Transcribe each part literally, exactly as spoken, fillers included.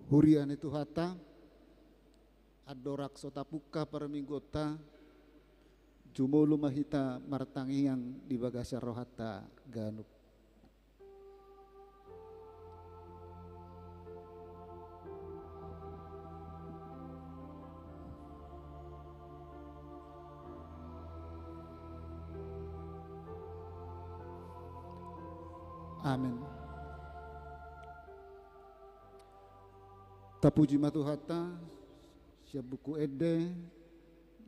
Huria ni Tuhanta, andorang so tapungka parmingguonta, jumolo ma hita martangiang di bagasan rohanta ganup. Amen. Tapuji ma Tuhanta, sian Buku Ende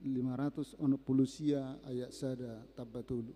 lima ratus onom pulu sia ayat sada tamba tolu.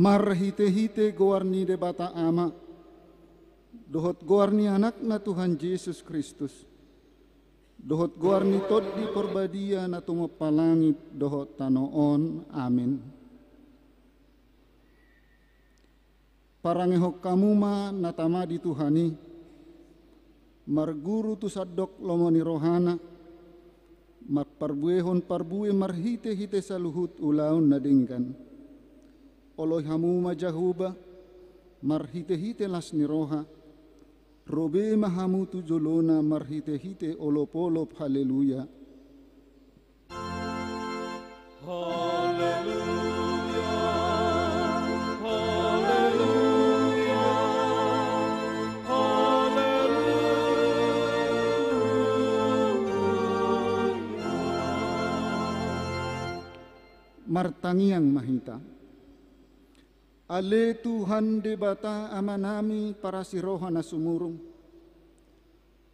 Marhitehite goar ni Debata Ama, dohot goar ni Anakna Tuhan Jesus Kristus, dohot goar ni Tondi Parbadia na tumompa langit dohot tano on. Amen. Parangehon hamu ma na tama di Tuhan i, marguru tu sandok lomo ni rohana, marparbuehon parbue marhitehite saluhut ulaon na denggan. Oloi hamu ma Jahowa, marhitehite las ni roha, robe ma hamu tu jolona marhitehite olopolop. Haleluya. Haleluya, haleluya, haleluya. Martangiang ma hita. Ale Tuhan Debata Amanami parasi roha na sumurung,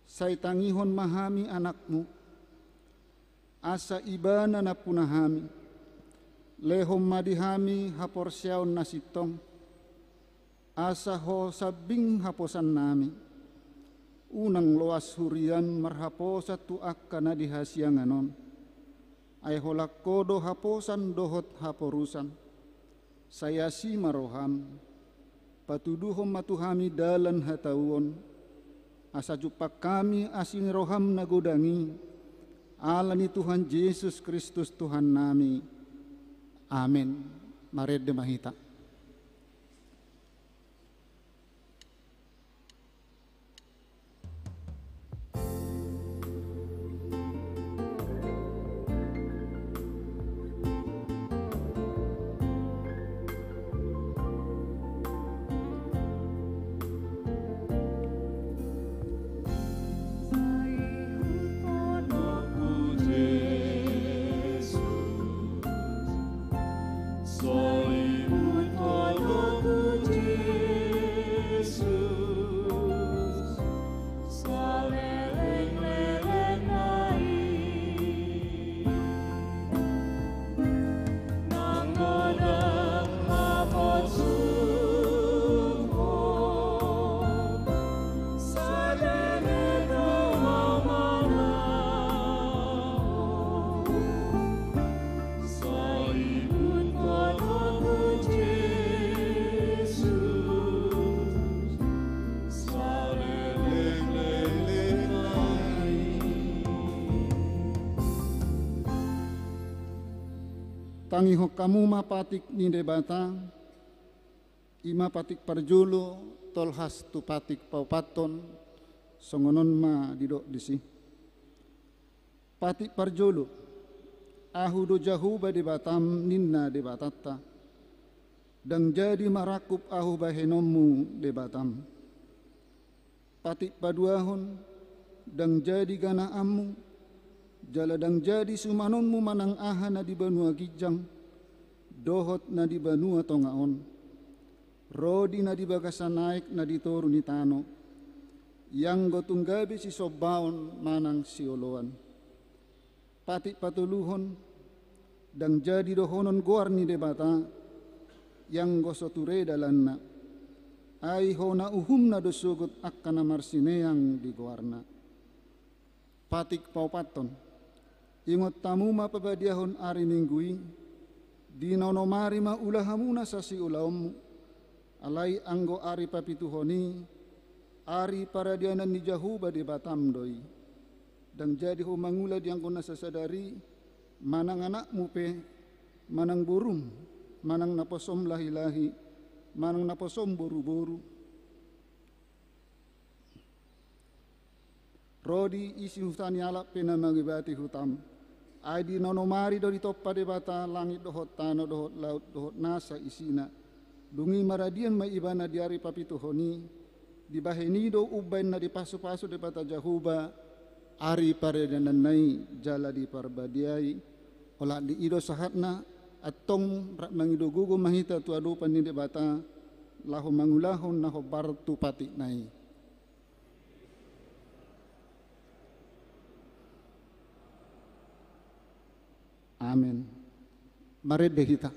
sai tangihon ma hami Anakmu, asa Ibana nampuna hami. Lehon ma di hami haporseaon na sintong, asa Ho sambing haposannami. Unang loas huriaM marhaposan tu angka na di hasiangan on, ai holan Ho do haposan dohot haporusan. Sai asi ma rohaM, patuduhon ma tu hami dalan hatauon, asa jumpang hami asi ni rohaM na godang i, ala ni Tuhan Jesus Kristus Tuhannami. Amen. Marende ma hita. Tangihon hamu ma patik ni Debata, i ma patik parjolo, tolhas tu patik paopathon, songon on ma didok disi. Patik parjolo, Ahu do Jahowa Debatam, ninna Debatanta. Ndang jadi marangkup Ahu bahenonmu Debatam. Patik paduahon, ndang jadi ganaanmu, jala ndang jadi sumanonmu manang aha na di banua ginjang, dohot na di banua tonga on, ro di na di bagasan aek na di toru ni tano, ianggo tung gabe sisombaon manang sioloan. Patik patoluhon, ndang jadi dohonon goar ni Debata, ianggo so ture dalanna. Ai hona uhumna do sogot angka na marsineang di goarna. Patik paopathon, ingot hamu ma pabadiahon ari Minggu i, di na onom ari ma ula hamu nasa siulaonmu, alai anggo ari papituhon i, ari paradianan ni Jahowa Debatam do i. Ndang jadi ho mangula di angka na sasadari, manang anakmu pe, manang borum, manang naposom lahilahi, manang naposom boruboru. Ro di isi huta ni halak pe na mangibati hutam. Ai di na onom ari do ditompa Debata langit dohot tano dohot laut dohot nasa isina. Dung i maradian ma ibana di ari papituhon i, dibahen i do umbahen na dipasupasu Debata Jahowa ari paradiananna i jala diparbadiai. Olat ni i do sahatna, antong rap mangido gogo ma hita tu adopan ni Debata, laho mangulahon na hombar tu patikna i. Amen. Marende hita.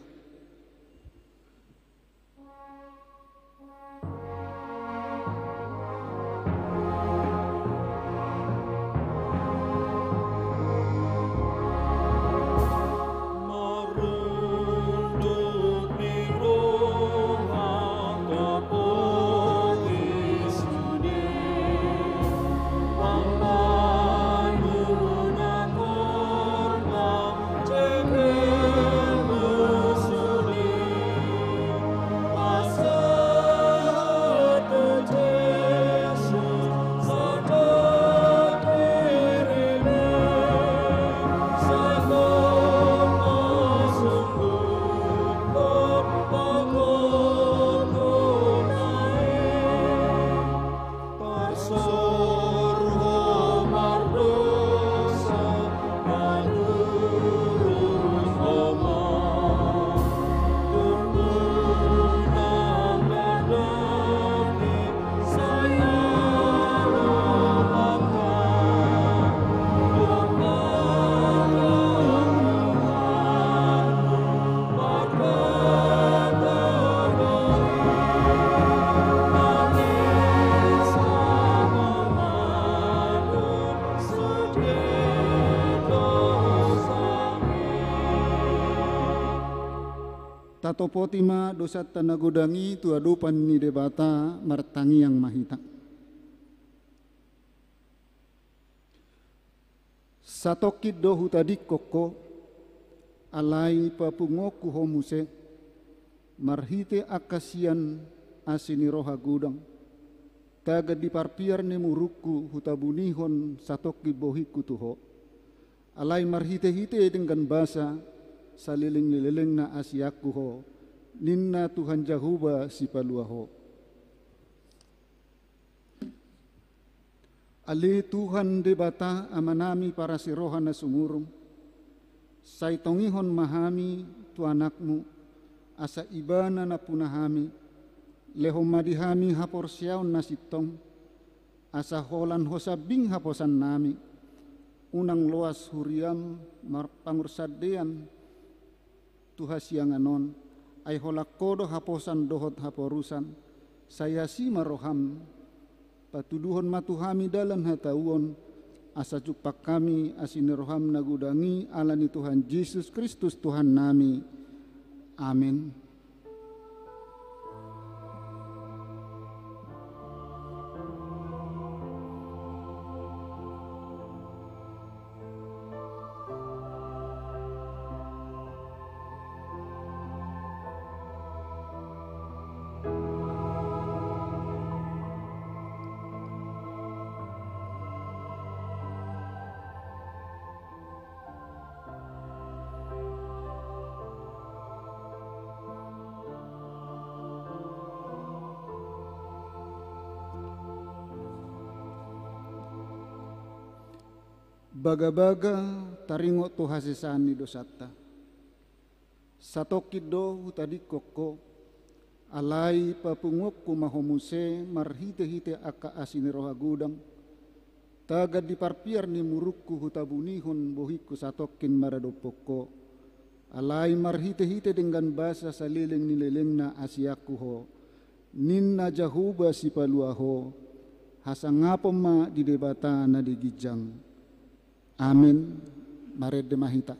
Tatopoti ma dosanta na godang i tu adopan ni Debata, martangiang ma hita. Satongkin do hutadingkon ho, alai papunguonku ho muse, marhite angka sian asi ni roha godang, tagan di parpiar ni murungku hutabunihon satongkin bohingku tu ho. Alai marhitehite denggan basa, saleleng ni lelengna asi angku ho, ninna Tuhan Jahowa Sipalua ho. Ale Tuhan Debata Amanami parasi roha na sumurung, sai tongihon ma hami tu Anakmu, asa Ibana nampuna hami, lehon ma di hami haporseaon na sintong, asa holan ho sambing haposannami, unang loas huriam marpangunsandean tu hasiangan on, ai holan ho do haposan dohot haporusan, sai asi ma roham, patuduhon ma tu hami dalan hatauon, asa jumpang hami asi ni roham na godang i ala ni Tuhan Jesus Kristus Tuhannami. Amen. Bagabaga taringot tu hasesaan ni dosanta. Satongkin do hutadingkon ho, alai papunguonku ma ho muse marhitehite angka asi ni roha godang, tagan di parpiar ni murukku hutabunihon bohingku satongkin maradophon ho, alai marhitehite denggan basa saleleng ni lelengna asianku ho, ninna Jahowa Sipalua ho. Hasangapon ma di Debata na di ginjang. Amen. Marende ma hita.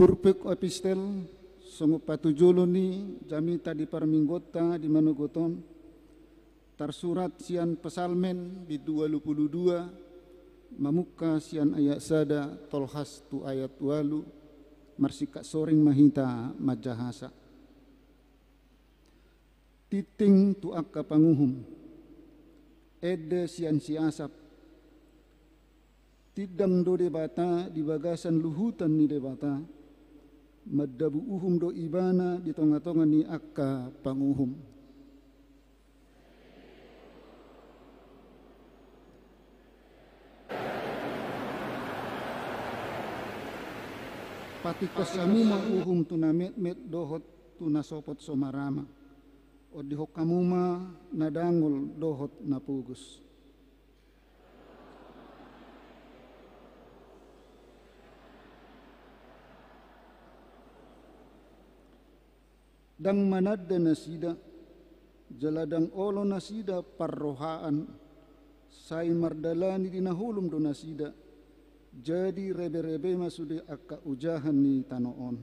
Turpuk epistel songon patujolo ni jamita di parmingguonta di manogot on, tarsurat sian Psalmen bindu ualu pulu dua, mamungka sian ayat sada tolhas tu ayat ualu. Marsingkat soring ma hita manjahasa. Tinting tu angka panguhum. Ende sian si Asap. Tindang do Debata di bagasan luhutan ni Debata, mandabu uhum do Ibana di tongatonga ni angka panguhum. Patingkos hamu ma uhum tu na metmet dohot tu na sopot so marama. Ondihon hamu ma na dangol dohot na pogos. Ndang mananda nasida, jala ndang olo nasida parrohaan, sai mardalani di na holom do nasida, jadi reberebe ma sude angka ujahan ni tano on.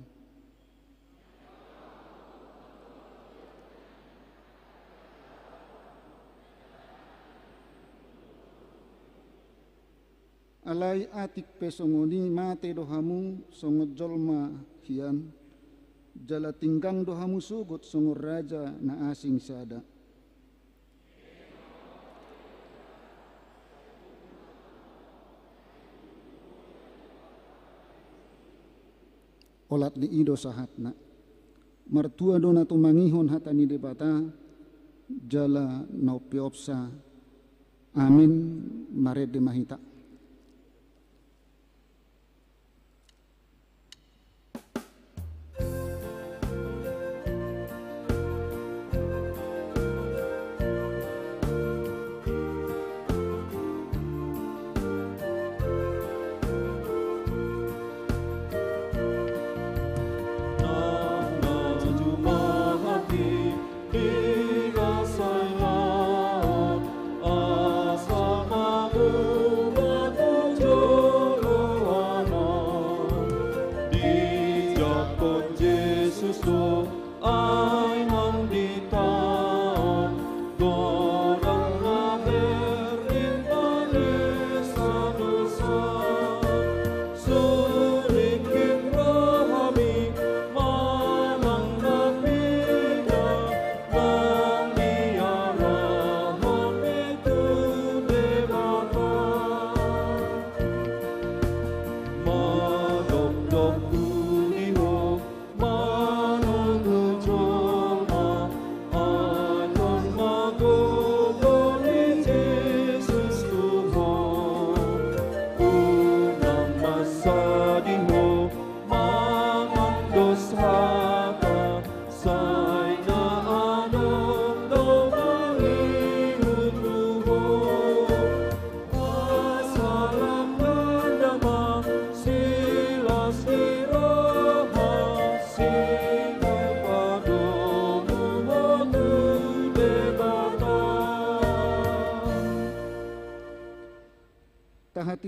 Alai atik pe songon i mate do hamu songon jolma hian, jala tinggang do hamu sogot songon raja na asing sada. Olat ni i do sahatna. Martua do na tumangihon hata ni Debata, jala na umpeopsa. Amin. Marende ma hita.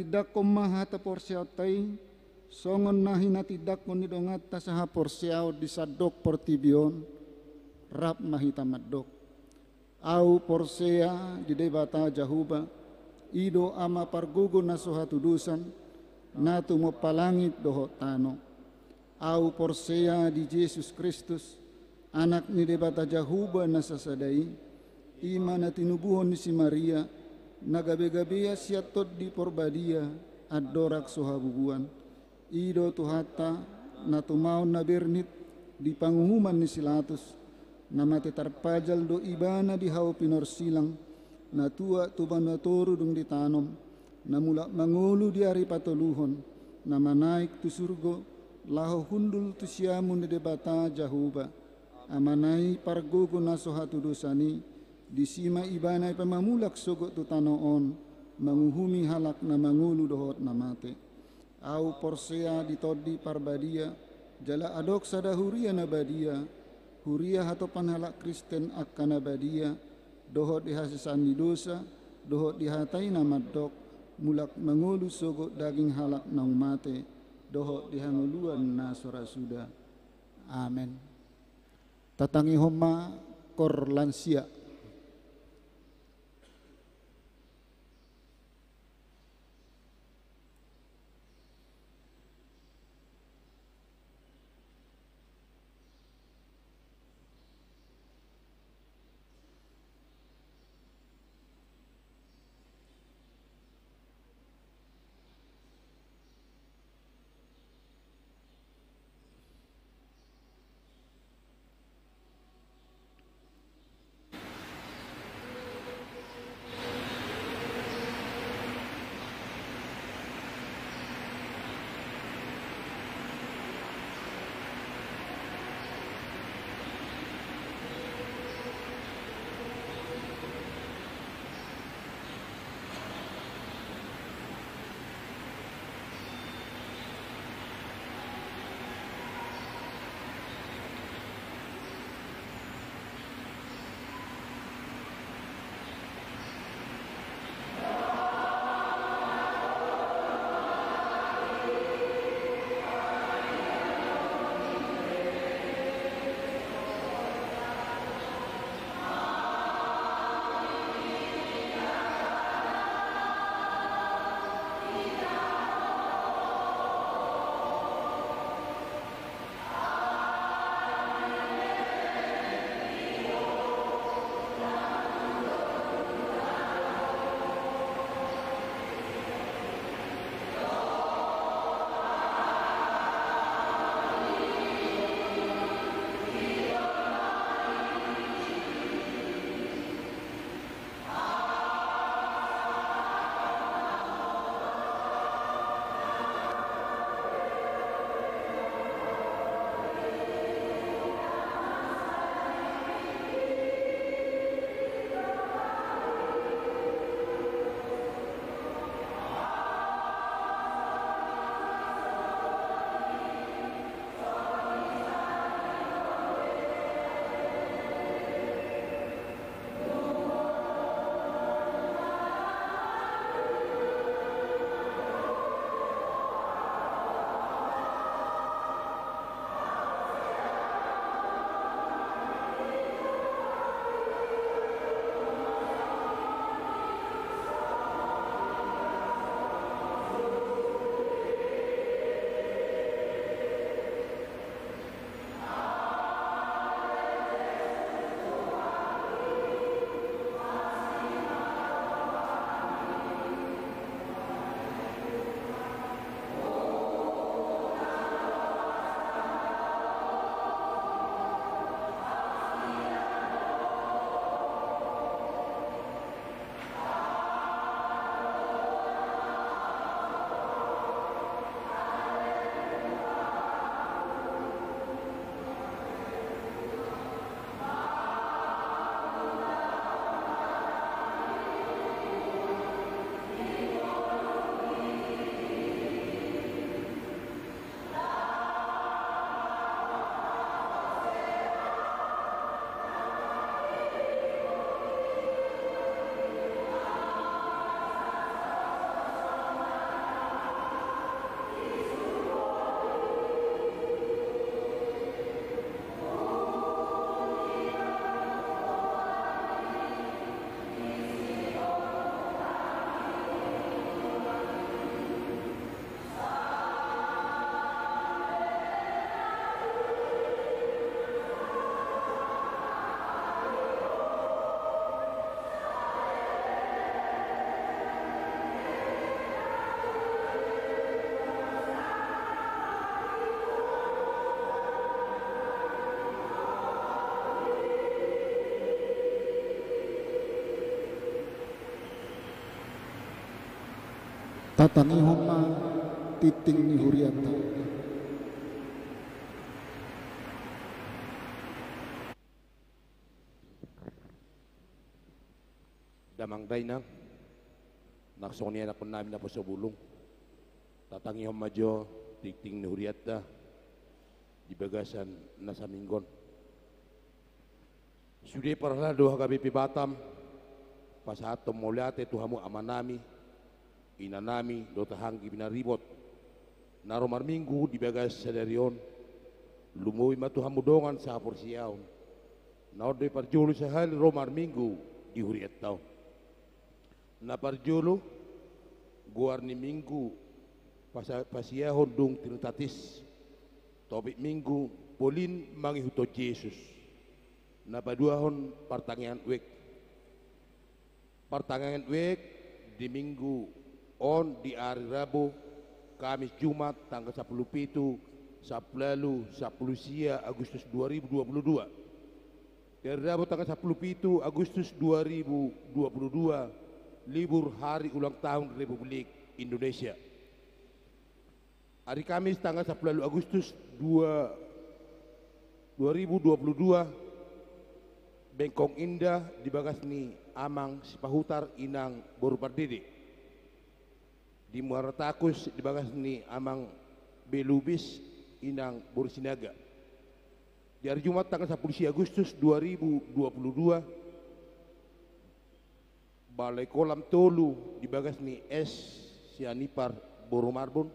Tindanghon ma hata porseaonta i, songon na hinatindangkon ni donganta sahaporseaon di sandok portibi on, rap ma hita mandok. Ahu porsea di Debata Jahowa, i do Ama pargogo na so hatudosan, na tumompa langit dohot tano. Ahu porsea di Jesus Kristus, Anak ni Debata Jahowa na sasada i, i ma na tinubuhon ni si Maria, na gabe-gabean sian Tondi Porbadia, andorang so habubuan. I do Tuhanta, na tumaon na bernit di panguhuman ni si Latus, na mate tarpajal do Ibana di hau pinorsilang, na tuat tu banua toru dung ditanom, na mulak mangolu di ari patoluhon, na manaek tu surgo, laho hundul tu siamun ni Debata Jahowa, Amana i pargogo na so hatudosan i, disi ma Ibana i pamamulak sogot tu tano on, manguhumi halak na mangolu dohot na mate. Ahu porsea di Tondi Parbadia, jala adong sada huria na badia, huria hatopan halak Kristen angka na badia, dohot di hasesaan ni dosa, dohot di hata i na mandok, mulak mangolu sogot daging halak naung mate, dohot di hangoluan na so ra suda. Amen. Tatangihon ma koor lansia. Tangihon ma tingting ni hurianta. Damang dainang, nang songon i anakkon nami naposobulung, tatangihon ma jo tingting ni hurianta di bagasan na saminggu on. Sude parhalado H K B P Batam, pasahathon mauliate tu hamu amanami, inanami dohot anggi pinaribot, na ro marminggu di bagas sadari on. Lumobi ma tu hamu dongan sahaporseaon, na on do i parjolo sahali ro marminggu di hurianta on. Na parjolo, goar ni minggu pasa-, pasiahon dung Trinitatis, topik minggu, polin mangihuthon Jesus. Na paduahon, partangiangan uek. Partangiangan uek di minggu on di ari Rabu, Kamis, Jumat, tanggal sampulu pitu, sampulu ualu, sampulu sia Agustus dua ribu dua puluh dua. Di ari Rabu tanggal sampulu pitu Agustus dua ribu dua puluh dua, libur hari ulang tahun Republik Indonesia. Ari Kamis tanggal sampulu ualu Agustus dua, dua ribu dua puluh dua, Bengkong Indah di bagas ni Amang Sipahutar, Inang boru Pardede. Di Muara Takus di bagas ni Amang B. Lubis, Inang boru Sinaga. Di ari Jumat tanggal sampulu sia Agustus dua ribu dua puluh dua, Balai Kolam tolu di bagas ni S. Sianipar boru Marbun,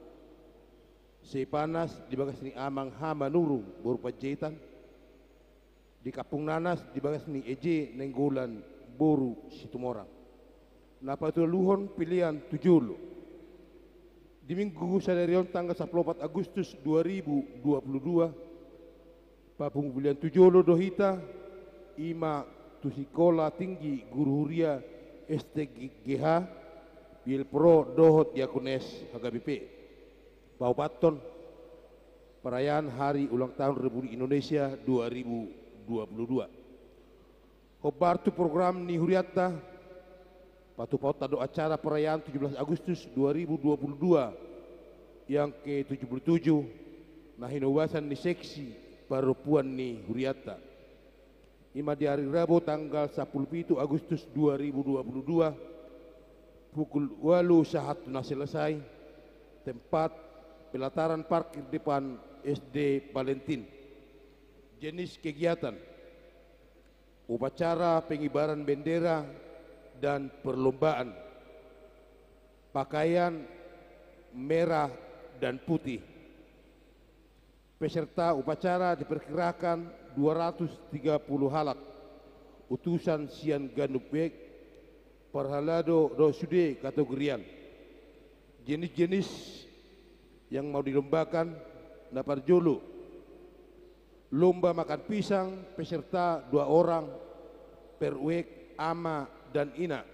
Seipanas di bagas ni Amang H. Manurung boru Panjaitan, di Kampung Nanas di bagas ni E J Nainggolan boru Situmorang. Na patoluhon, pelean tu jolo. Di minggu sadari on tanggal sampulu opat Agustus dua ribu dua puluh dua, papungu pelean tu jolo do hita, i ma tu Sikola Tinggi Guru Huria S T G H, Biel Pro dohot Diakones H K B P. Paopathon, perayaan hari ulang tahun Republik Indonesia dua ribu dua puluh dua. Hombar tu program ni hurianta, patupahonta do acara perayaan tujuh belas Agustus dua ribu dua puluh dua, yang ketujuh puluh tujuh, na hinobasan ni seksi parompuan ni hurianta. I ma di ari Rabu tanggal sampulu pitu Agustus dua ribu dua puluh dua, pukul ualu sahat tu na selesai, tempat pelataran parkir depan S D Valentin. Jenis kegiatan: upacara pengibaran bendera dan perlombaan pakaian merah dan putih. Peserta upacara diperkirakan dua ratus tiga puluh halak, utusan sian ganup uek, parhalado dohot sude kategorian. Jenis-jenis yang mau dilombakan, na parjolo, lomba makan pisang, peserta dua orang per uek, ama dan ina.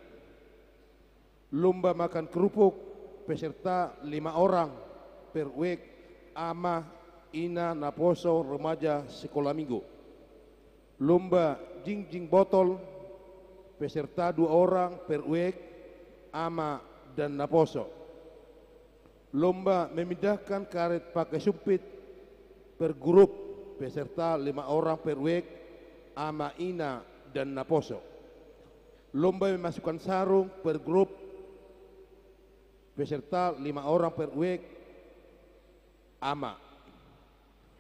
Lomba makan kerupuk, peserta lima orang per uek, ama, ina, naposo, remaja, sekolah minggu. Lomba jingjing botol, peserta dua orang per uek, ama dan naposo. Lomba memindahkan karet pakai sumpit per grup, peserta lima orang per uek, ama, ina dan naposo. Lomba memasukkan sarung per grup, peserta lima orang per uek, ama.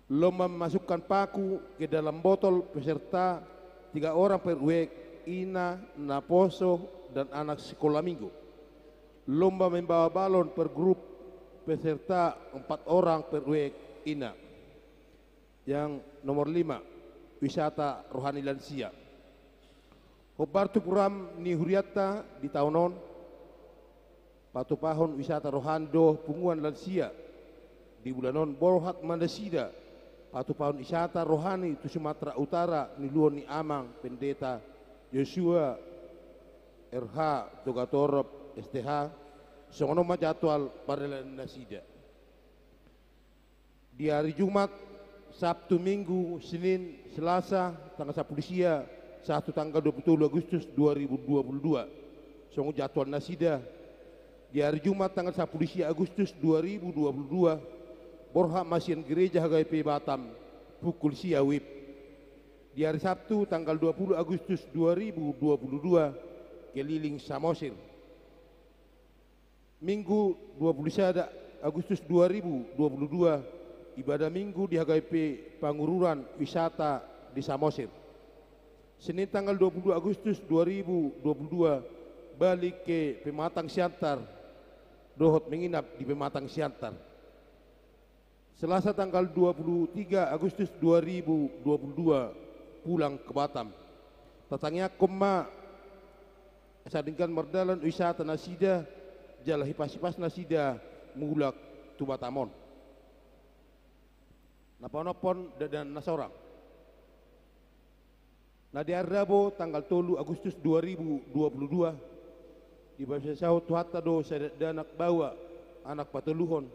Lomba memasukkan paku ke dalam botol, peserta tiga orang per uek, ina, naposo dan anak sekolah minggu. Lomba membawa balon per grup, peserta empat orang per uek, ina. Yang nomor lima, wisata rohani lansia. Hombar tu program ni hurianta di taon on, patupahon wisata rohani dohot punguan lansia. Di bulan on borhat ma nasida patupahon wisata rohani tu Sumatera Utara, niuluhon ni Amang Pendeta Yosua R H Togatorop S T H. Songon on ma jadwal pardalanan nasida. Di ari Jumat, Sabtu, Minggu, Senin, Selasa, tanggal sampulu sia sahat tu tanggal dua pulu tolu Agustus dua ribu dua pulu dua. Songon jadwal nasida, Di hari Jumat tanggal sampulu sia Agustus dua ribu dua puluh dua, borhat ma sian Gereja H K B P Batam pukul sia WIB. Di hari Sabtu tanggal dua puluh Agustus dua ribu dua puluh dua, keliling Samosir. Minggu dua puluh sada Agustus dua ribu dua puluh dua, ibadah Minggu di H K B P Pangururan Wisata di Samosir. Senin tanggal dua puluh dua Agustus dua ribu dua puluh dua, balik ke Pematang Siantar, dohot menginap di Pematang Siantar. Selasa tanggal dua puluh tiga Agustus dua ribu dua puluh dua, pulang ke Batam. Tatangiangkon ma asa denggan mardalan wisata nasida, jala hipas-hipas nasida mulak tu Batam on. Na panompon dakdanak na sorang. Na di ari Rabu tanggal tolu Agustus dua ribu dua puluh dua, dibaptisahon Tuhanta do sada dakdanak baoa, anak patoluhon,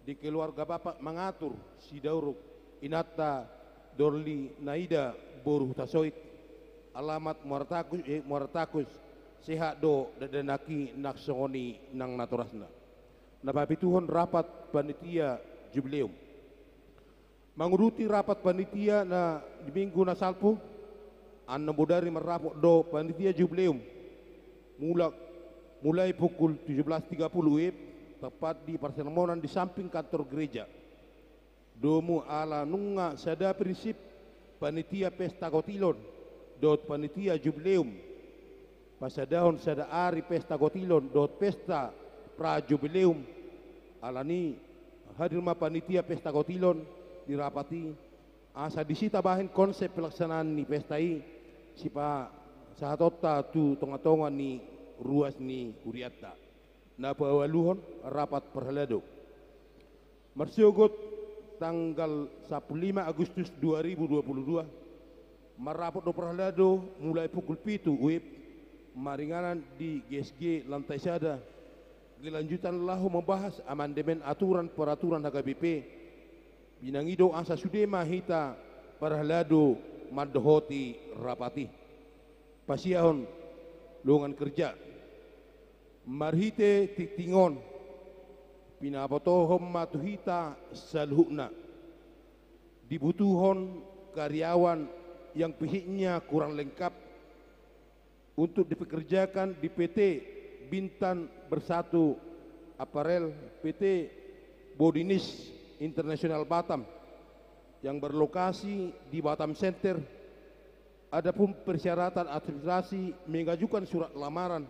di keluarga Bapak Mangatur Sidauruk, inanta Dorli Naida boru Hutasoit, alamat Muara Takus, eh, Muara Takus, sehat do dakdanak i nang songon i nang natorasna. Na papituhon rapat panitia jubileum. Mangurupi rapat panitia na di Minggu na salpu, annon bodari marrapot do panitia jubileum. Mulak, mulai pukul tujuh belas tiga puluh WIB, tepat di parsermonan di samping kantor gereja. Domu ala nunga sada prinsip panitia pesta kotilon dohot panitia jubileum, pasadahon sada ari pesta kotilon dohot pesta pra jubileum. Alani, hadir ma panitia pesta kotilon di rapat i, asa disi tabahen konsep pelaksanaan ni pesta i, sipasahatonta tu tonga-tonga ni ruas ni hurianta. Na paualuhon, rapat parhalado. Marsogot tanggal sampulu lima Agustus dua ribu dua puluh dua, marrapot do parhalado mulai pukul pitu WIB, maringanan di G S G lantai sada, kelanjutan laho membahas amandemen aturan peraturan H K B P, binangi do asa sude ma hita parhalado mandohoti rapat i. Pasiahon longan kerja. Marhite tingting on, pinabotohon ma tu hita saluhutna. Dibutuhon karyawan yang fisiknya kurang lengkap untuk dipekerjakan di P T Bintang Bersatu Apparel, P T Bodinis Internasional Batam, yang berlokasi di Batam Center. Adapun persyaratan administrasi mengajukan surat lamaran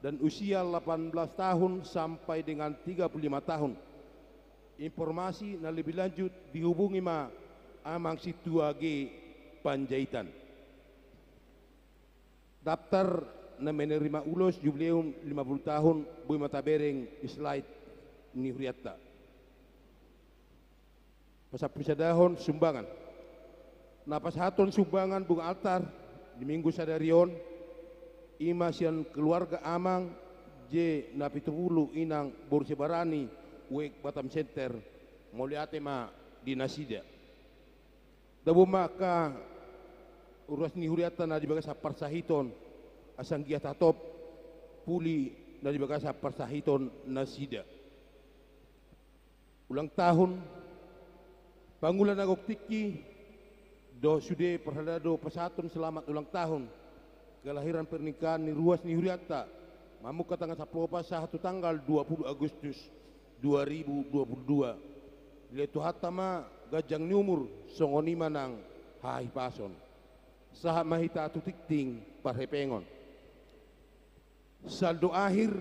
dan usia delapan belas tahun sampai dengan tiga puluh lima tahun. Informasi na lebih lanjut dihubungi ma Amang Sintua G Panjaitan. Daftar na menerima ulos jubileum lima puluh tahun boi ma tabereng slide ni hurianta. Pasampulusadahon sumbangan. Na pasahathon sumbangan bunga altar di Minggu sadari on, i ma sian keluarga Amang J Napitupulu, Inang boru Sibarani, W K Batam Center, mauliate ma di nasida. Tabo ma angka ruas ni hurianta na di bagasan parsahiton, asa anggiat hatop puli na di bagasan parsahiton nasida. Ulang tahun, pangula na gok tingki, dohot sude parhalado pasahathon selamat ulang tahun kelahiran pernikahan ni ruas ni hurianta, mamungka tanggal sampulu opat sahat tu tanggal dua puluh Agustus dua ribu dua puluh dua. Dilehon Tuhanta ma ganjang ni umur, songon i ma nang hahipason. Sahat ma hita tu tingting parhepengon. Saldo akhir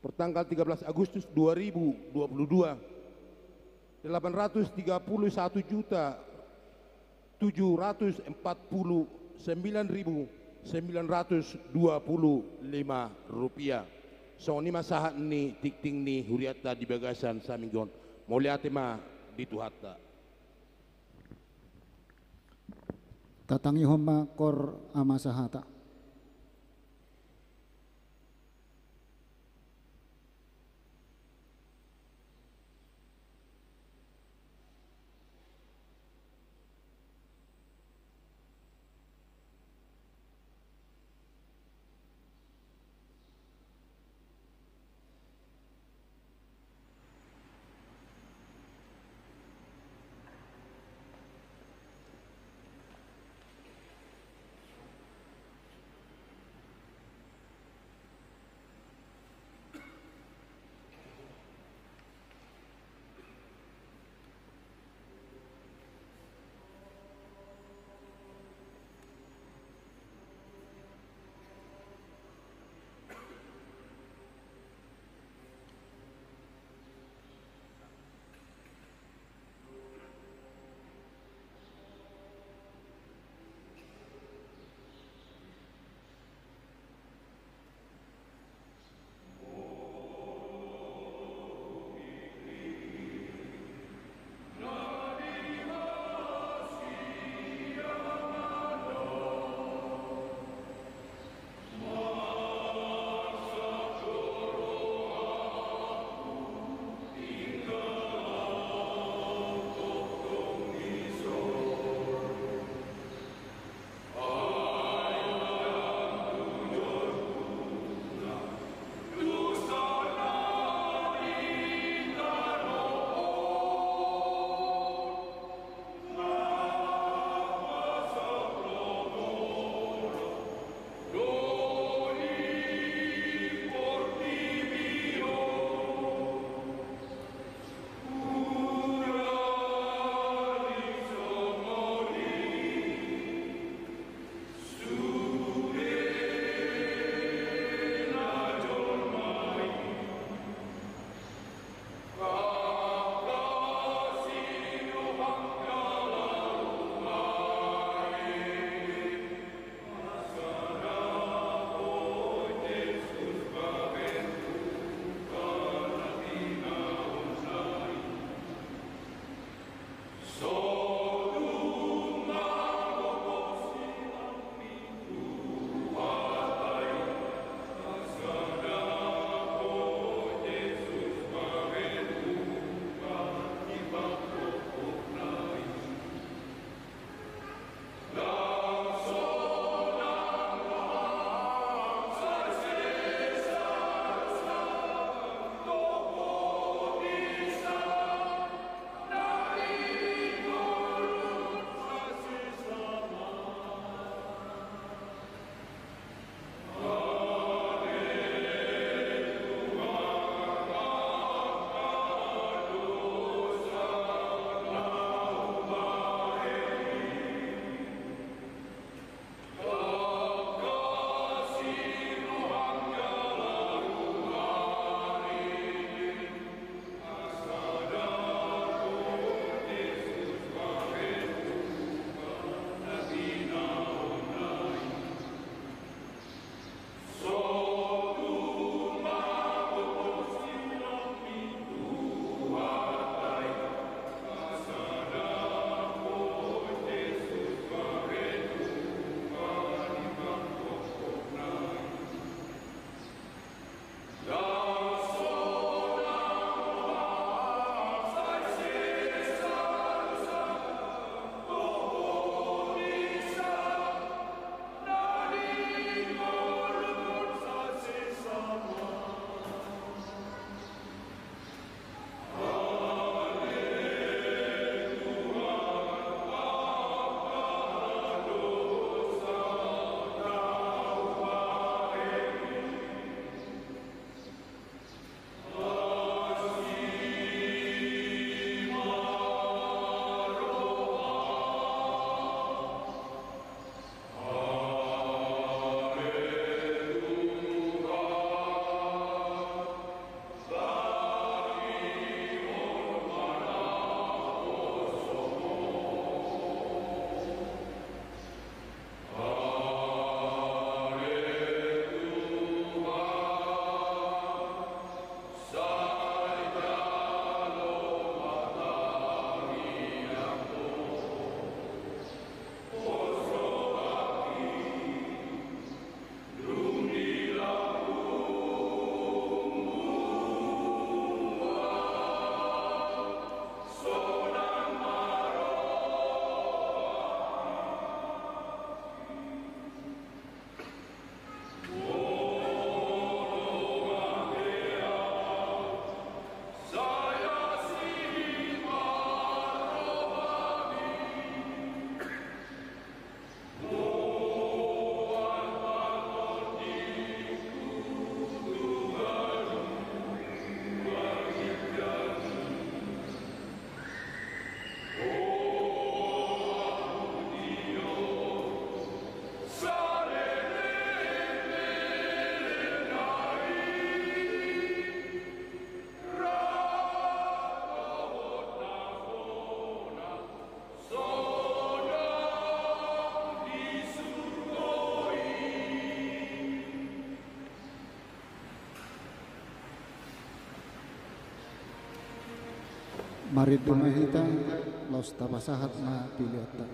pertanggal tiga belas Agustus dua ribu dua puluh dua, delapan ratus tiga puluh satu juta tujuh ratus empat puluh sembilan ribu sembilan ratus dua puluh lima rupiah. Songon i ma sahat ni tingting ni hurianta di bagasan saminggu on. Mauliate ma di Tuhanta. Tatangihon ma kor ama sahata. Marende ma hita, laos tapasahat ma peleanta.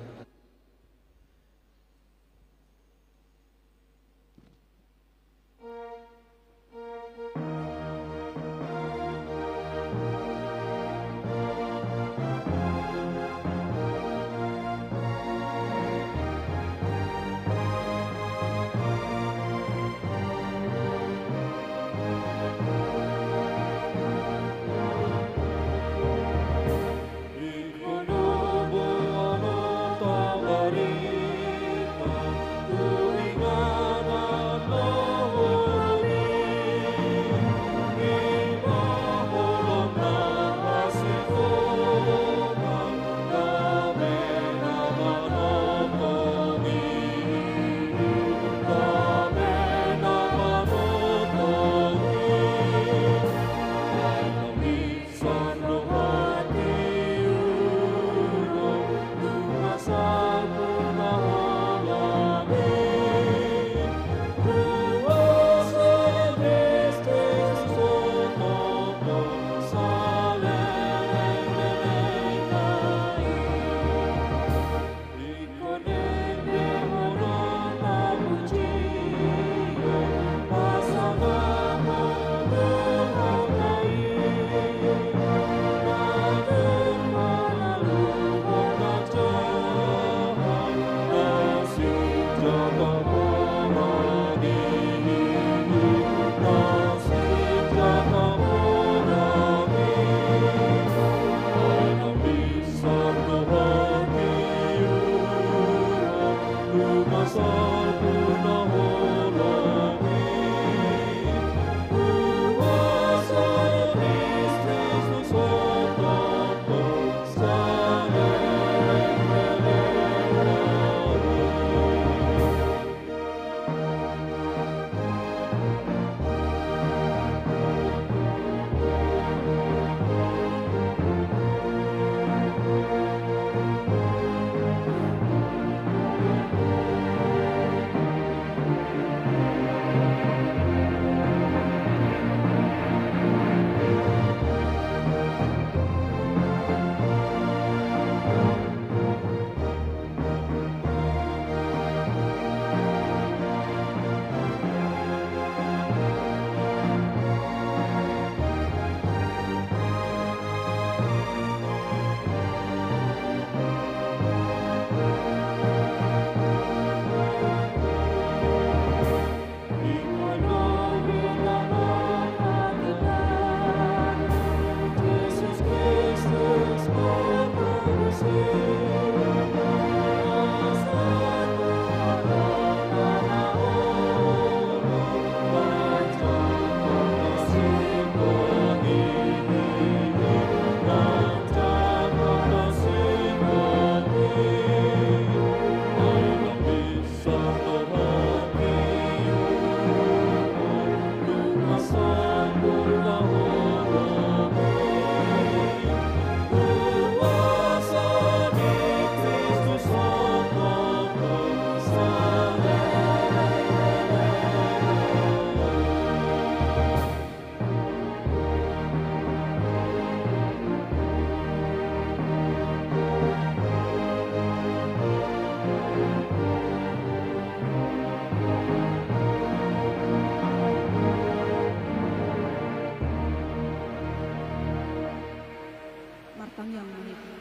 Martangiang ma hita.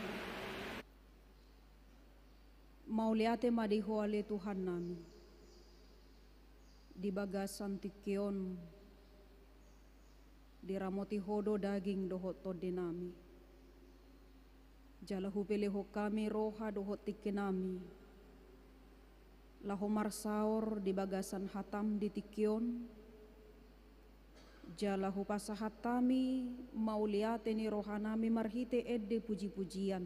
Mauliate ma di Ho ale Tuhannami, di bagasan tingki on diramoti Ho do daging dohot tondinami. Jala hupelehon hami roha dohot tingkinami laho marsaor di bagasan hataM di tingki on. Jala hupasahat hami mauliate ni rohanami marhite ende pujipujian,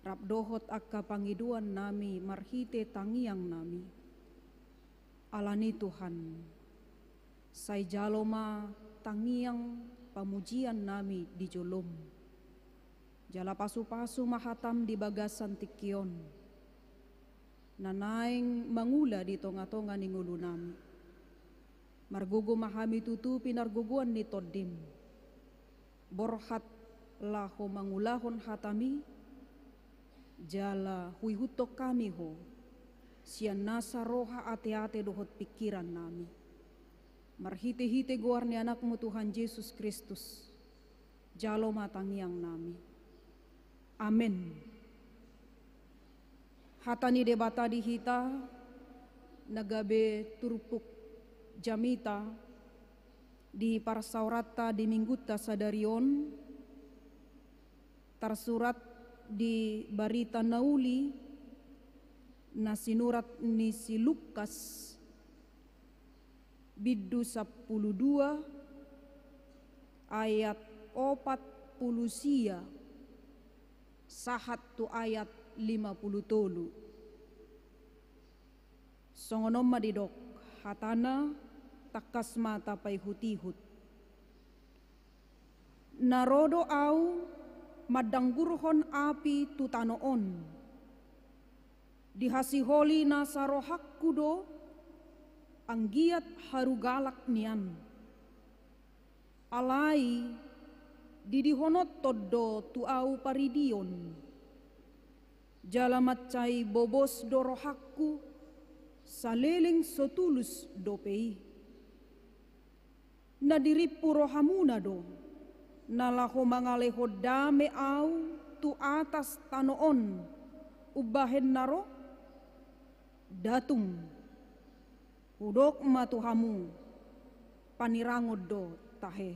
rap dohot angka pangidoannami marhite tangiangnami. Alani Tuhan, sai jalo ma tangiang pamujiannami di joloM. Jala pasupasu ma hataM di bagasan tingki on, na naeng mangula di tongatonga ni ngolunami. Margogo ma hami tutu pinargogoan ni TondiM. Borhat laho mangulahon hataMi, jala huihuthon hami Ho sian nasa roha, ateate dohot pingkirannami. Marhitehite goar ni AnakMu Tuhan Jesus Kristus, jalo ma tangiangnami. Amen. Hata ni Debata di hita na gabe turpuk jamita di parsaoranta di Minggunta sadari on, tarsurat di Barita Nauli na sinurat ni si Lukas, bindu sampulu dua, ayat opat pulu sia sahat tu ayat lima pulu tolu. Songon on ma didok hatana, tangkas ma tapaihutihut. Na ro do Ahu mandanggurhon api tu tano on. Dihasiholi nasa rohangku do anggiat haru galak nian. Alai didihononhon do tu Ahu paridion, jala mansai bobos do rohangku saleleng so tulus dope i. Na dirimpu rohamuna do, na laho mangalehon dame Ahu tu atas tano on umbahen na ro? Nda tung. Hudok ma tu hamu, panirangon do tahe.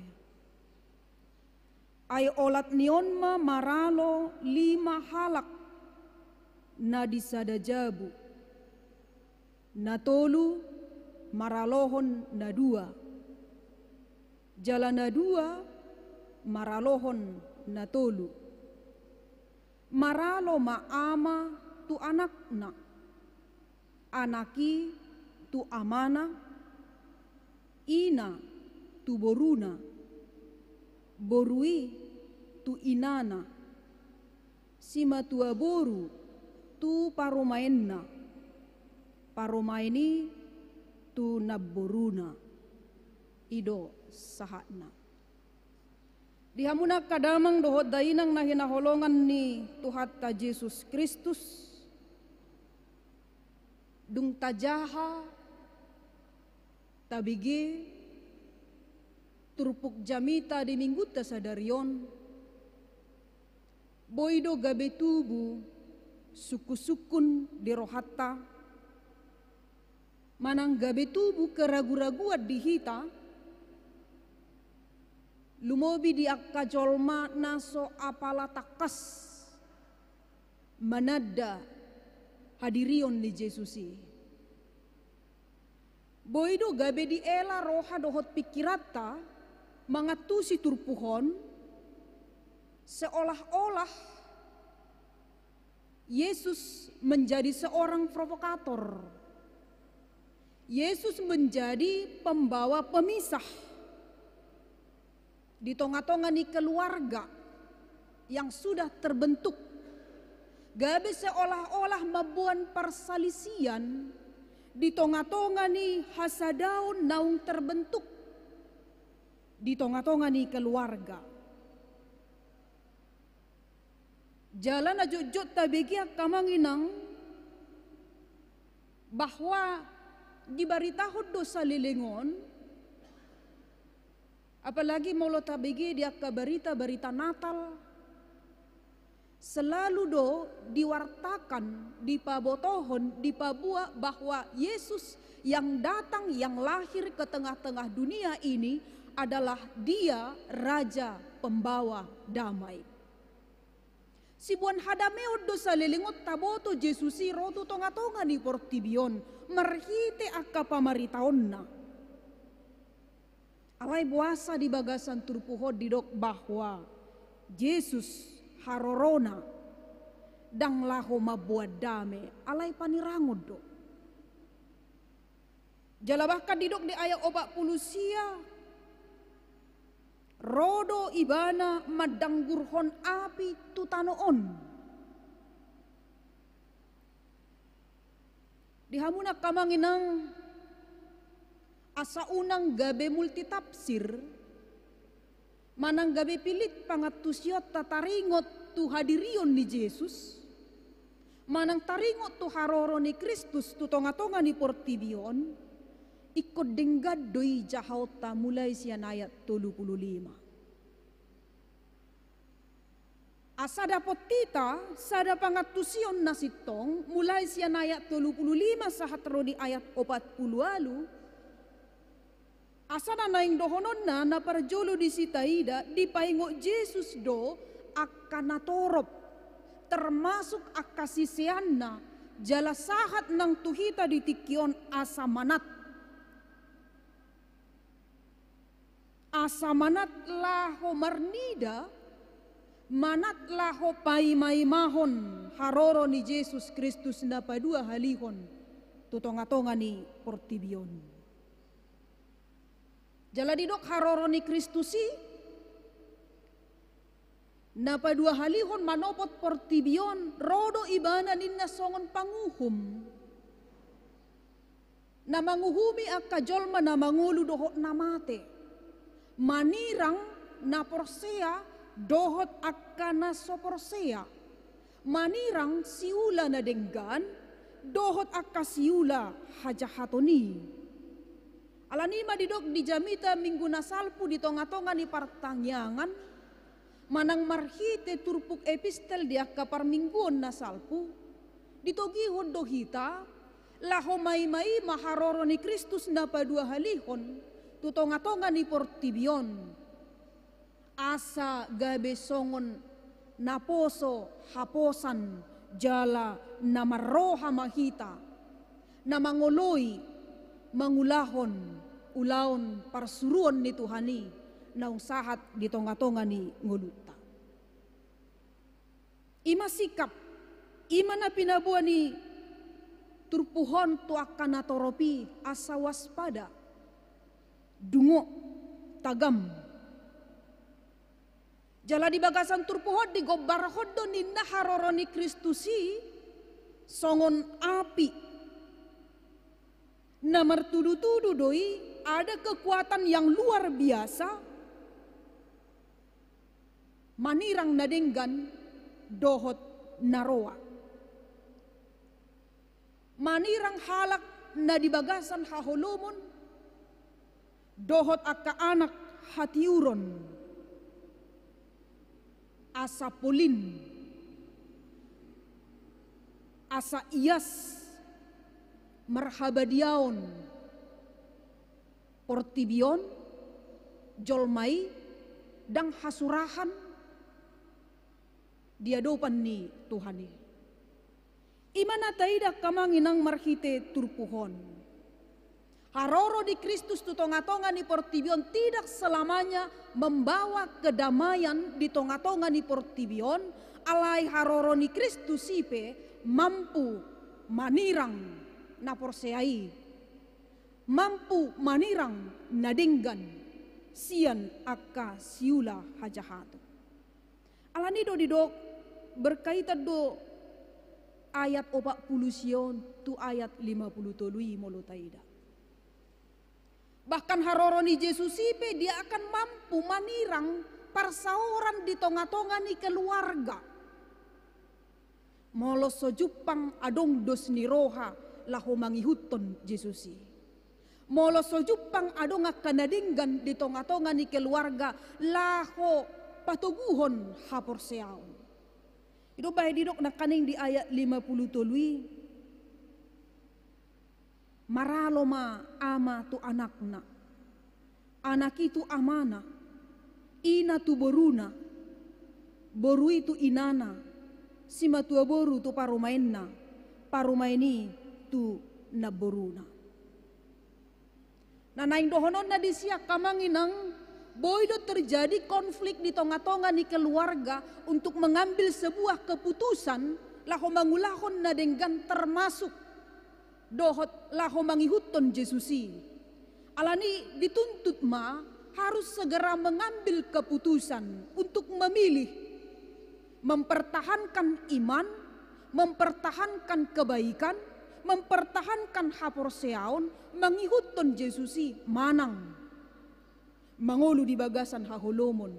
Ai olat ni on ma maralo lima halak na di sada jabu, na tolu maralohon na dua, jala na dua maralohon na tolu. Maralo ma ama tu anakna, anak i tu amana, ina tu boruna, boru i tu inana, simatua boru tu parumaenna, parumaen i tu namboruna. I do sahatna. Di hamuna angka damang dohot dainang na hinaholongan ni Tuhanta Jesus Kristus, dung tajaha, tabege turpuk jamita di Minggunta sadari on, boi do gabe tubu sungkunsungkun di rohanta, manang gabe tubu keraguraguan di hita, lumobi di angka jolma na so apala tangkas mananda hadirion ni Jesus i. Boi do gabe diela roha dohot pingkiranta mangantusi turpuk on, seolah-olah Yesus menjadi seorang provokator. Yesus menjadi pembawa pemisah di tonga-tonga ni keluarga yang sudah terbentuk. Gabe seolah-olah mamboan parsalisian di tonga-tonga ni hasadaon naung terbentuk di tonga-tonga ni keluarga. Jala na jotjot tabege angka amang inang, bahwa dibaritahon do saleleng on, apalagi molo tabege di angka barita-barita Natal, selalu do diwartakan, dipabotohon, dipaboa bahwa Yesus yang datang, yang lahir ke tengah-tengah dunia ini adalah Dia Raja Pembawa Damai. Siboan hadameon do saleleng on taboto Jesus i ro tu tonga-tonga ni portibi on marhite angka pamaritaonna. Alai boasa di bagasan turpuk on didok bahwa Jesus harorona ndang laho mamboan dame, alai panirangon do. Jala bahkan didok di ayat opat pulu sia, ro do Ibana mandanggurhon api tu tano on. Di hamuna angka amang inang, asa unang gabe multitafsir, Manang gabe pilit pangantusionta taringot tu hadirion ni Jesus, manang taringot tu haroro ni Kristus tu tonga-tonga ni portibi on, ingkon denggan do i jahaonta mulai sian ayat tolu pulu lima. Asa dapot hita sada pangantusion na sintong, mulai sian ayat tolu pulu lima sahat ro di ayat opat pulu ualu. Asa na naeng dohononna na parjolo disi taida, dipaingot Jesus do angka na torop, termasuk angka siseanna, jala sahat nang tu hita di tingki on asa manat. Asa manat laho marnida, manat laho paima-imahon haroro ni Jesus Kristus na paduahalihon tu tonga-tonga ni portibi on. Jala didok haroro ni Kristus i, na paduahalihon manopot portibi on, ro do ibana ninna songon panguhum. Na manguhumi angka jolma na mangolu dohot na mate. Manirang na porsea dohot angka na so porsea. Manirang siula na denggan dohot angka siula hajahaton i. Alani i ma didok di jamita minggu na salpu di tonga-tonga ni partangiangan, manang marhite turpuk epistel di angka parmingguon na salpu, ditogihon do hita, laho maima-ima haroro ni Kristus na paduahalihon tu tonga-tonga ni portibi on. Asa gabe songon naposo haposan jala na marroha ma hita, na mangoloi mangulahon ulaon parsuruon ni Tuhan i, naung sahat di tonga-tonga ni ngolunta. I ma sikap, i ma na pinaboa ni turpuk on tu angka na torop i, asa waspada, dungo, tagam. Jala di bagasan turpuk on digombarhon do ninna haroro ni Kristus i songon api. Na martudu-tudu do i, ada kekuatan yang luar biasa, manirang na denggan dohot na roa. Manirang halak na di bagasan haholomon, dohot angka anak hatiuron, asa polin, asa ias marhabadiaon portibi on, jolma i ndang hasurahan di adopan ni Tuhan i. I ma na taida angka amang inang marhite turpuk on. Haroro ni Kristus tu tonga-tonga ni portibi on tidak selamanya membawa kedamaian di tonga-tonga ni portibi on, alai haroro ni Kristus i pe mampu manirang na porsea i, mampu manirang na denggan sian angka siula hajahaton. Alani do didok, berkaitan do ayat opat pulu sia on tu ayat lima pulu tolu i molo taida. Bahkan haroro ni Jesus i pe dia akan mampu manirang parsaoran di tonga-tonga ni keluarga. Molo so jumpang adong dos ni roha laho mangihuthon Jesus i. Molo so jumpang adong angka na denggan di tonga-tonga ni keluarga laho patoguhon haporseaon. I do bahen didok nangkaning di ayat lima pulu tolu i. Maralo ma ama tu anakna, anak i tu amana, ina tu boruna, boru i tu inana, simatua boru tu parumaenna, parumaen i tu namboruna. Na naeng dohononna disi angka amang inang, boi do terjadi konflik di tonga-tonga ni keluarga untuk mengambil sebuah keputusan laho mangulahon na denggan, termasuk dohot laho mangihuthon Jesus i. Alani dituntut ma harus segera mengambil keputusan untuk memilih, mempertahankan iman, mempertahankan kebaikan, mempertahankan haporseaon, mangihuthon Jesus i manang Mangolu di bagasan haholomon,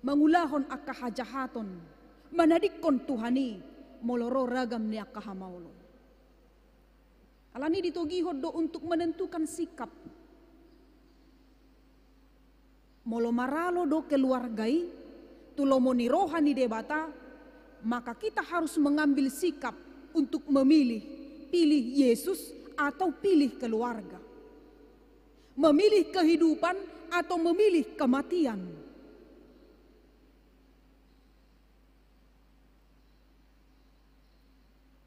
mangulahon angka hajahaton, manadingkon Tuhan i, molo ro ragam ni angka hamaolon. Alani i ditogihon do untuk menentukan sikap. Molo maralo do keluarga i tu lomo ni roha ni Debata, maka kita harus mengambil sikap untuk memilih, pilih Yesus atau pilih keluarga. Memilih kehidupan atau memilih kematian.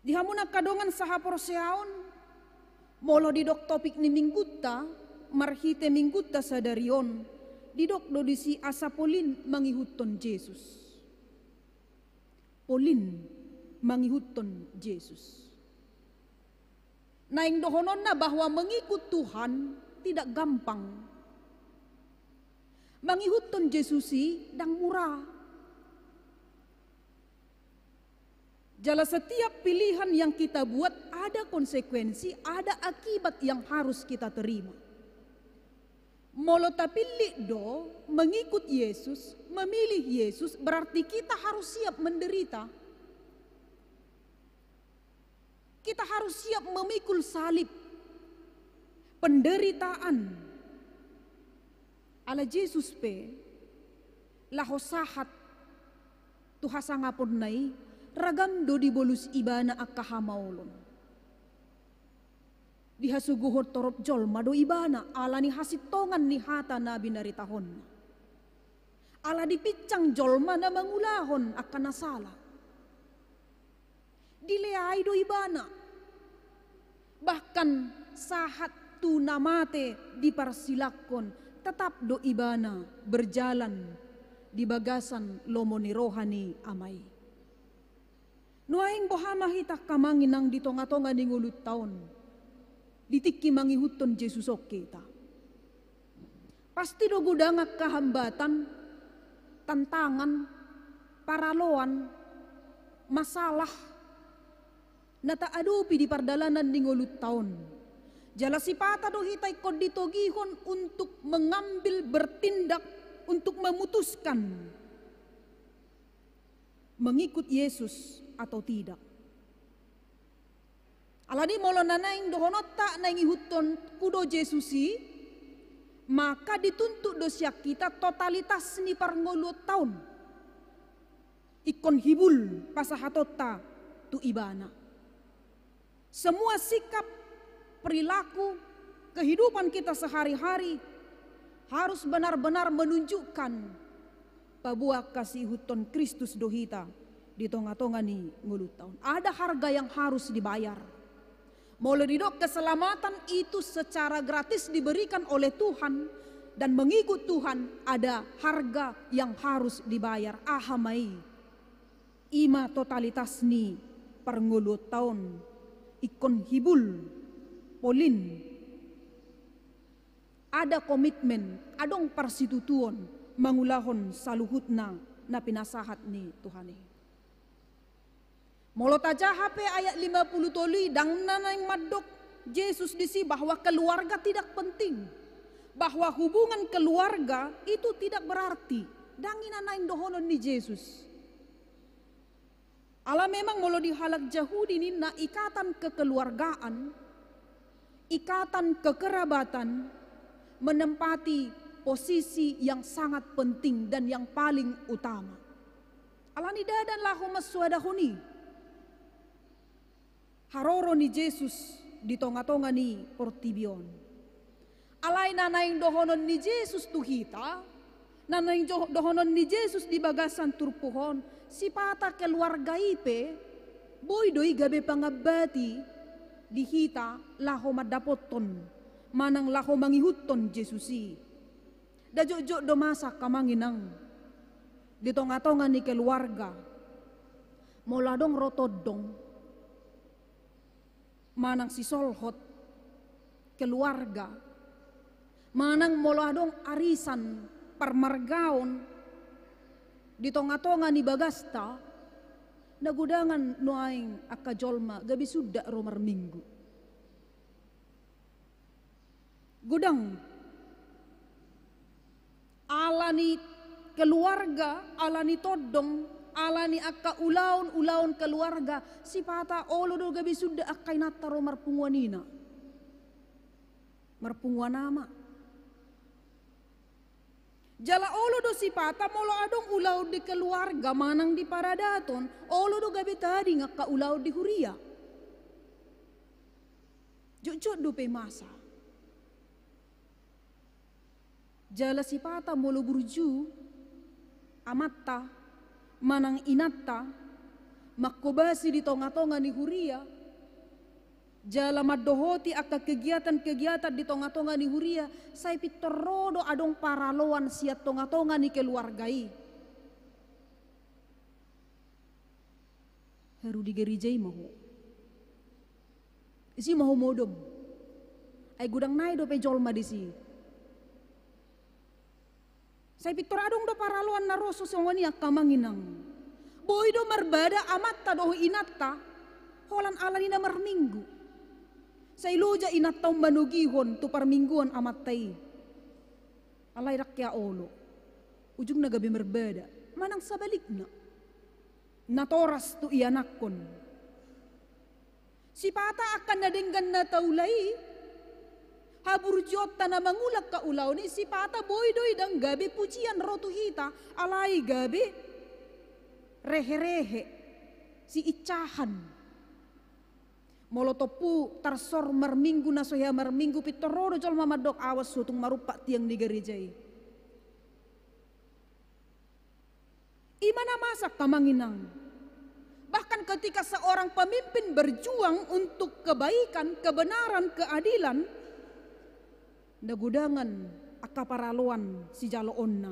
Di hamu angka dongan sahaporseaon, molo didok topik ni minggunta, marhite minggunta sadari on, didok do disi asa polin mangihuthon Jesus. Polin mangihuthon Jesus. Naeng dohononna bahwa mengikut Tuhan tidak gampang. Mangihuthon Jesus i ndang mura. Jala setiap pilihan yang kita buat ada konsekuensi, ada akibat yang harus kita terima. Molo tapillit do mengikut Yesus, memilih Yesus, berarti kita harus siap menderita. Kita harus siap memikul salib, penderitaan. Ala Jesus pe, laho sahat tu hasangaponna i, ragam do dibolus ibana angka hamaolon. Dihasuguhon torop jolma do ibana, ala ni hasintongan ni hata na binaritahonna. Ala dipinsang jolma na mangulahon angka na sala. Dileai do ibana. Bahkan sahat tu na mate diparsilangkon, tetap do ibana berjalan di bagasan lomo ni roha ni Ama i. Nuaeng boha ma hita angka amang inang di tonga-tonga ni ngolunta on, di tingki mangihuthon Jesus on hita. Pasti do godang angka hambatan, tantangan, paraloan, masalah na taadopi di pardalanan ni ngolunta on. Jala sipata do hita ingkon ditogihon untuk mengambil, bertindak, untuk memutuskan mengikut Yesus atau tidak. Alani molo na naeng dohononta naeng ihuthonku do Jesus i, maka dituntut do sian hita totalitas ni parngoluonta on. Ingkon hibul pasahatonta tu ibana. Semua sikap, perilaku, kehidupan kita sehari-hari harus benar-benar menunjukkan paboa angka siihuthon Kristus do hita di tonga-tonga ni ngolunta on. Ada harga yang harus dibayar. Molo didok keselamatan itu secara gratis diberikan oleh Tuhan, dan mengikut Tuhan ada harga yang harus dibayar. Aha ma i? I ma totalitas ni parngoluonta on, ingkon hibul, polin. Ada komitmen, adong parsitutuon mangulahon saluhutna na pinasahat ni Tuhan i. Molo tajaha pe ayat lima pulu tolu i, ndang na naeng mandok Jesus disi bahwa keluarga tidak penting, bahwa hubungan keluarga itu tidak berarti. Ndang i na naeng dohonon ni Jesus. Ala memang molo di halak Jahudi ninna ikatan kekeluargaan, ikatan kekerabatan menempati posisi yang sangat penting dan yang paling utama. Alani ndada laho mansoadahon i haroro ni Jesus di tonga-tonga ni portibi on. Alai na naeng dohonon ni Jesus tu hita, na naeng jo-, dohonon ni Jesus di bagasan turpuk on, sipata keluarga i pe, boi do i gabe pangambati di hita laho mandapothon, manang laho mangihuthon Jesus i. Nda jotjot do masa angka amang inang di tonga-tonga ni keluarga, molo adong ro tondong, manang sisolhot keluarga, manang molo adong arisan parmargaon di tonga-tonga ni bagasta, na godangan nuaeng angka jolma gabe sundat ro marminggu. Godang Ala ni keluarga, ala ni tondong, ala ni angka ulaon, ulaon keluarga, sipata olo do gabe suda angka inanta ro marpunguan ina, marpunguan ama. Jala olo do sipata molo adong ulaon di keluarga manang di paradaton, olo do gabe tading angka ulaon di huria. Jotjot dope masa. Jala sipata molo burju amanta manang inanta, mangkobasi di tonga-tonga ni huria, jala mandohoti angka kegiatan-kegiatan di tonga-tonga ni huria, sai pintor ro do adong paraloan sian tonga-tonga ni keluarga i. Haru di gereja i ma ho. Disi ma ho modom. Ai godang nai dope jolma disi. Sai pintor adong do paraloan na ro songon i angka amang inang. Boi do marbada amanta dohot inanta, holan ala ni na marminggu. Sai loja inanta on manogihon tu parmingguan amanta i. Alai ndang hea olo. Ujungna gabe marbada. Manang sabalikna, natoras tu ianakhon. Sipata angka na denggan na taula i, haburjuonta na mangula angka ulaon i, sipata boi do i ndang gabe pujian ro tu hita, alai gabe rehe-rehe, siincahan. Molo tompu tarsor marminggu na so hea marminggu, pintor ro do jolma mandok, awas, so tung marumpak tiang ni gereja i. I ma na masa angka amang inang. Bahkan ketika seorang pemimpin berjuang untuk kebaikan, kebenaran, keadilan, na godangan angka paraloan sijaloonna.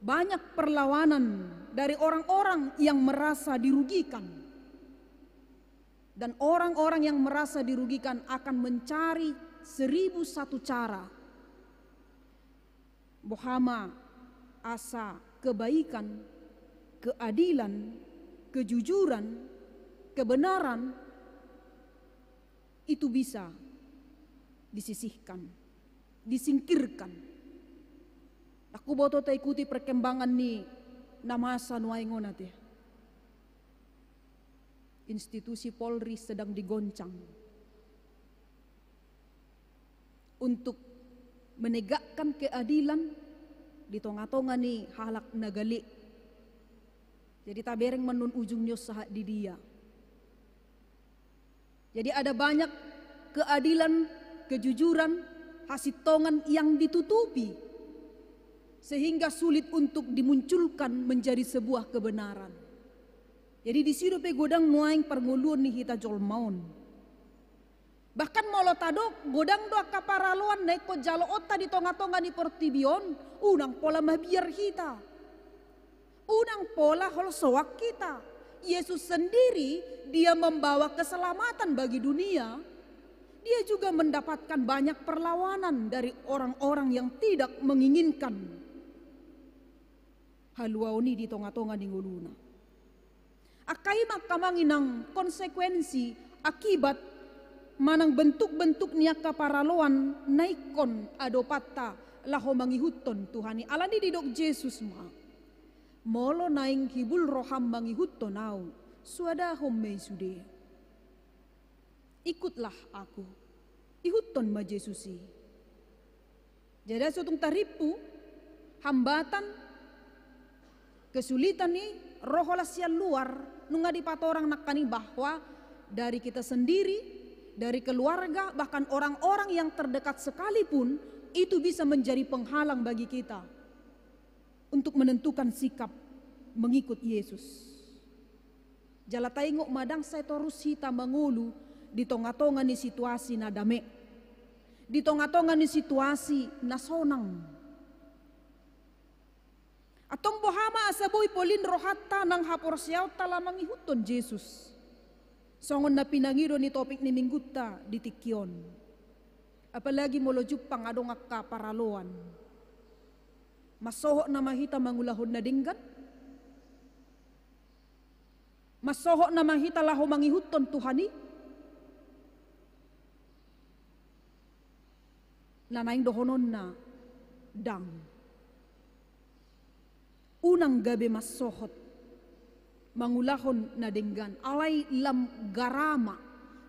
Banyak perlawanan dari orang-orang yang merasa dirugikan. Dan orang-orang yang merasa dirugikan akan mencari seribu satu cara. Boha ma asa kebaikan, keadilan, kejujuran, kebenaran itu bisa disisihkan, disingkirkan. Ndang huboto taikuti perkembangan ni na masa nuaeng on ate. Institusi Polri sedang digoncang untuk menegakkan keadilan di tonga-tonga ni halak na gale. Jadi tabereng ma annon ujung ni on sahat di dia. Jadi ada banyak keadilan, kejujuran, hasintongan yang ditutupi sehingga sulit untuk dimunculkan menjadi sebuah kebenaran. Jadi disi dope godang nuaeng parngoluon ni hita jolma on. Bahkan molo tadok, godang do angka paraloan na ingkon jaloonta di tonga-tonga ni portibi on, unang pola mabiar hita. Unang pola holsoan hita. Yesus sendiri, Dia membawa keselamatan bagi dunia. Dia juga mendapatkan banyak perlawanan dari orang-orang yang tidak menginginkan haluaon i di tonga-tonga ni ngoluna. Angka i ma angka amang inang konsekuensi, akibat, manang bentuk-bentuk ni angka paraloan na ingkon adopanta laho mangihuthon Tuhan i. Alani didok Jesus ma, molo naeng hibul roham mangihuthon Ahu, suadahon ma i sude. Ikutlah Aku. Ihuthon ma Jesus i. Jadi so tung tarimpu hambatan, kesulitan i ro holan sian luar, nunga dipatorang nangkaning bahwa dari kita sendiri, dari keluarga, bahkan orang-orang yang terdekat sekalipun, itu bisa menjadi penghalang bagi kita untuk menentukan sikap mengikut Yesus. Jala taingot ma, ndang sai torus hita mangolu di tonga-tonga ni situasi na dame, di tonga-tonga ni situasi na sonang. Antong boha ma asa boi polin rohanta nang haporseaonta laho mangihuthon Jesus, songon na pinangido ni topik ni minggunta di tingki on? Apalagi molo jumpang adong angka paraloan. Mansohot nama hita mangulahon na denggan? Mansohot nama hita laho mangihuthon Tuhan i? Na naeng dohononna, ndang. Unang gabe mansohot mangulahon na denggan, alai lam gara ma,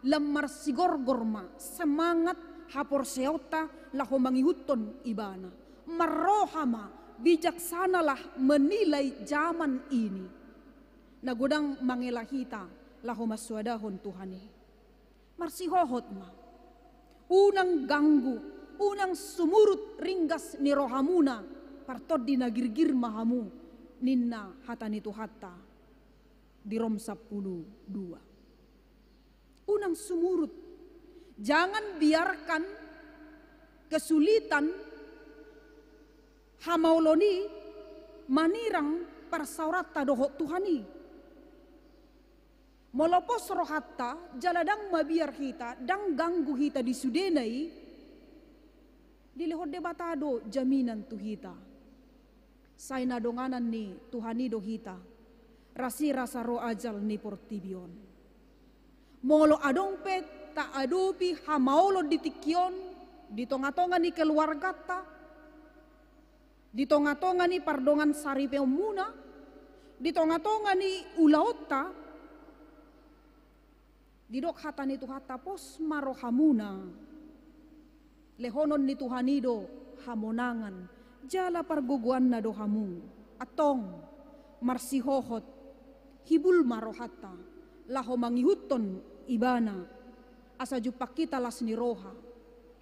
lam marsigorgor ma semangat haporseaonta laho mangihuthon Ibana. Marroha ma, bijaksanalah menilai zaman ini. Na godang mangela hita laho mansoadahon Tuhan i. Marsihohot ma. Unang ganggu, unang sumurut ringgas ni rohamuna, partondi na girgir ma hamu, ninna hata ni Tuhanta di Rom sampulu dua. Unang sumurut. Jangan biarkan kesulitan, hamaolon i manirang parsaoranta dohot Tuhan i. Molo pos rohanta, jala ndang mabiar hita, ndang ganggu hita di sudena i, dilehon Debata do jaminan tu hita. Sai na donganan ni Tuhan i do hita, rasirasa ro ajal ni portibi on. Molo adong pe taadopi hamaolon di tingki on, di tongatonga ni keluarganta, di tongatonga ni pardongan saripeonmuna, di tongatonga ni ulaonta, didok hata ni Tuhanta, pos ma rohamuna. Lehonon ni Tuhan i do hamonangan, jala pargogoanna do hamu. Antong, marsihohot, hibul ma rohanta, laho mangihuthon Ibana, asa jumpang hita las ni roha,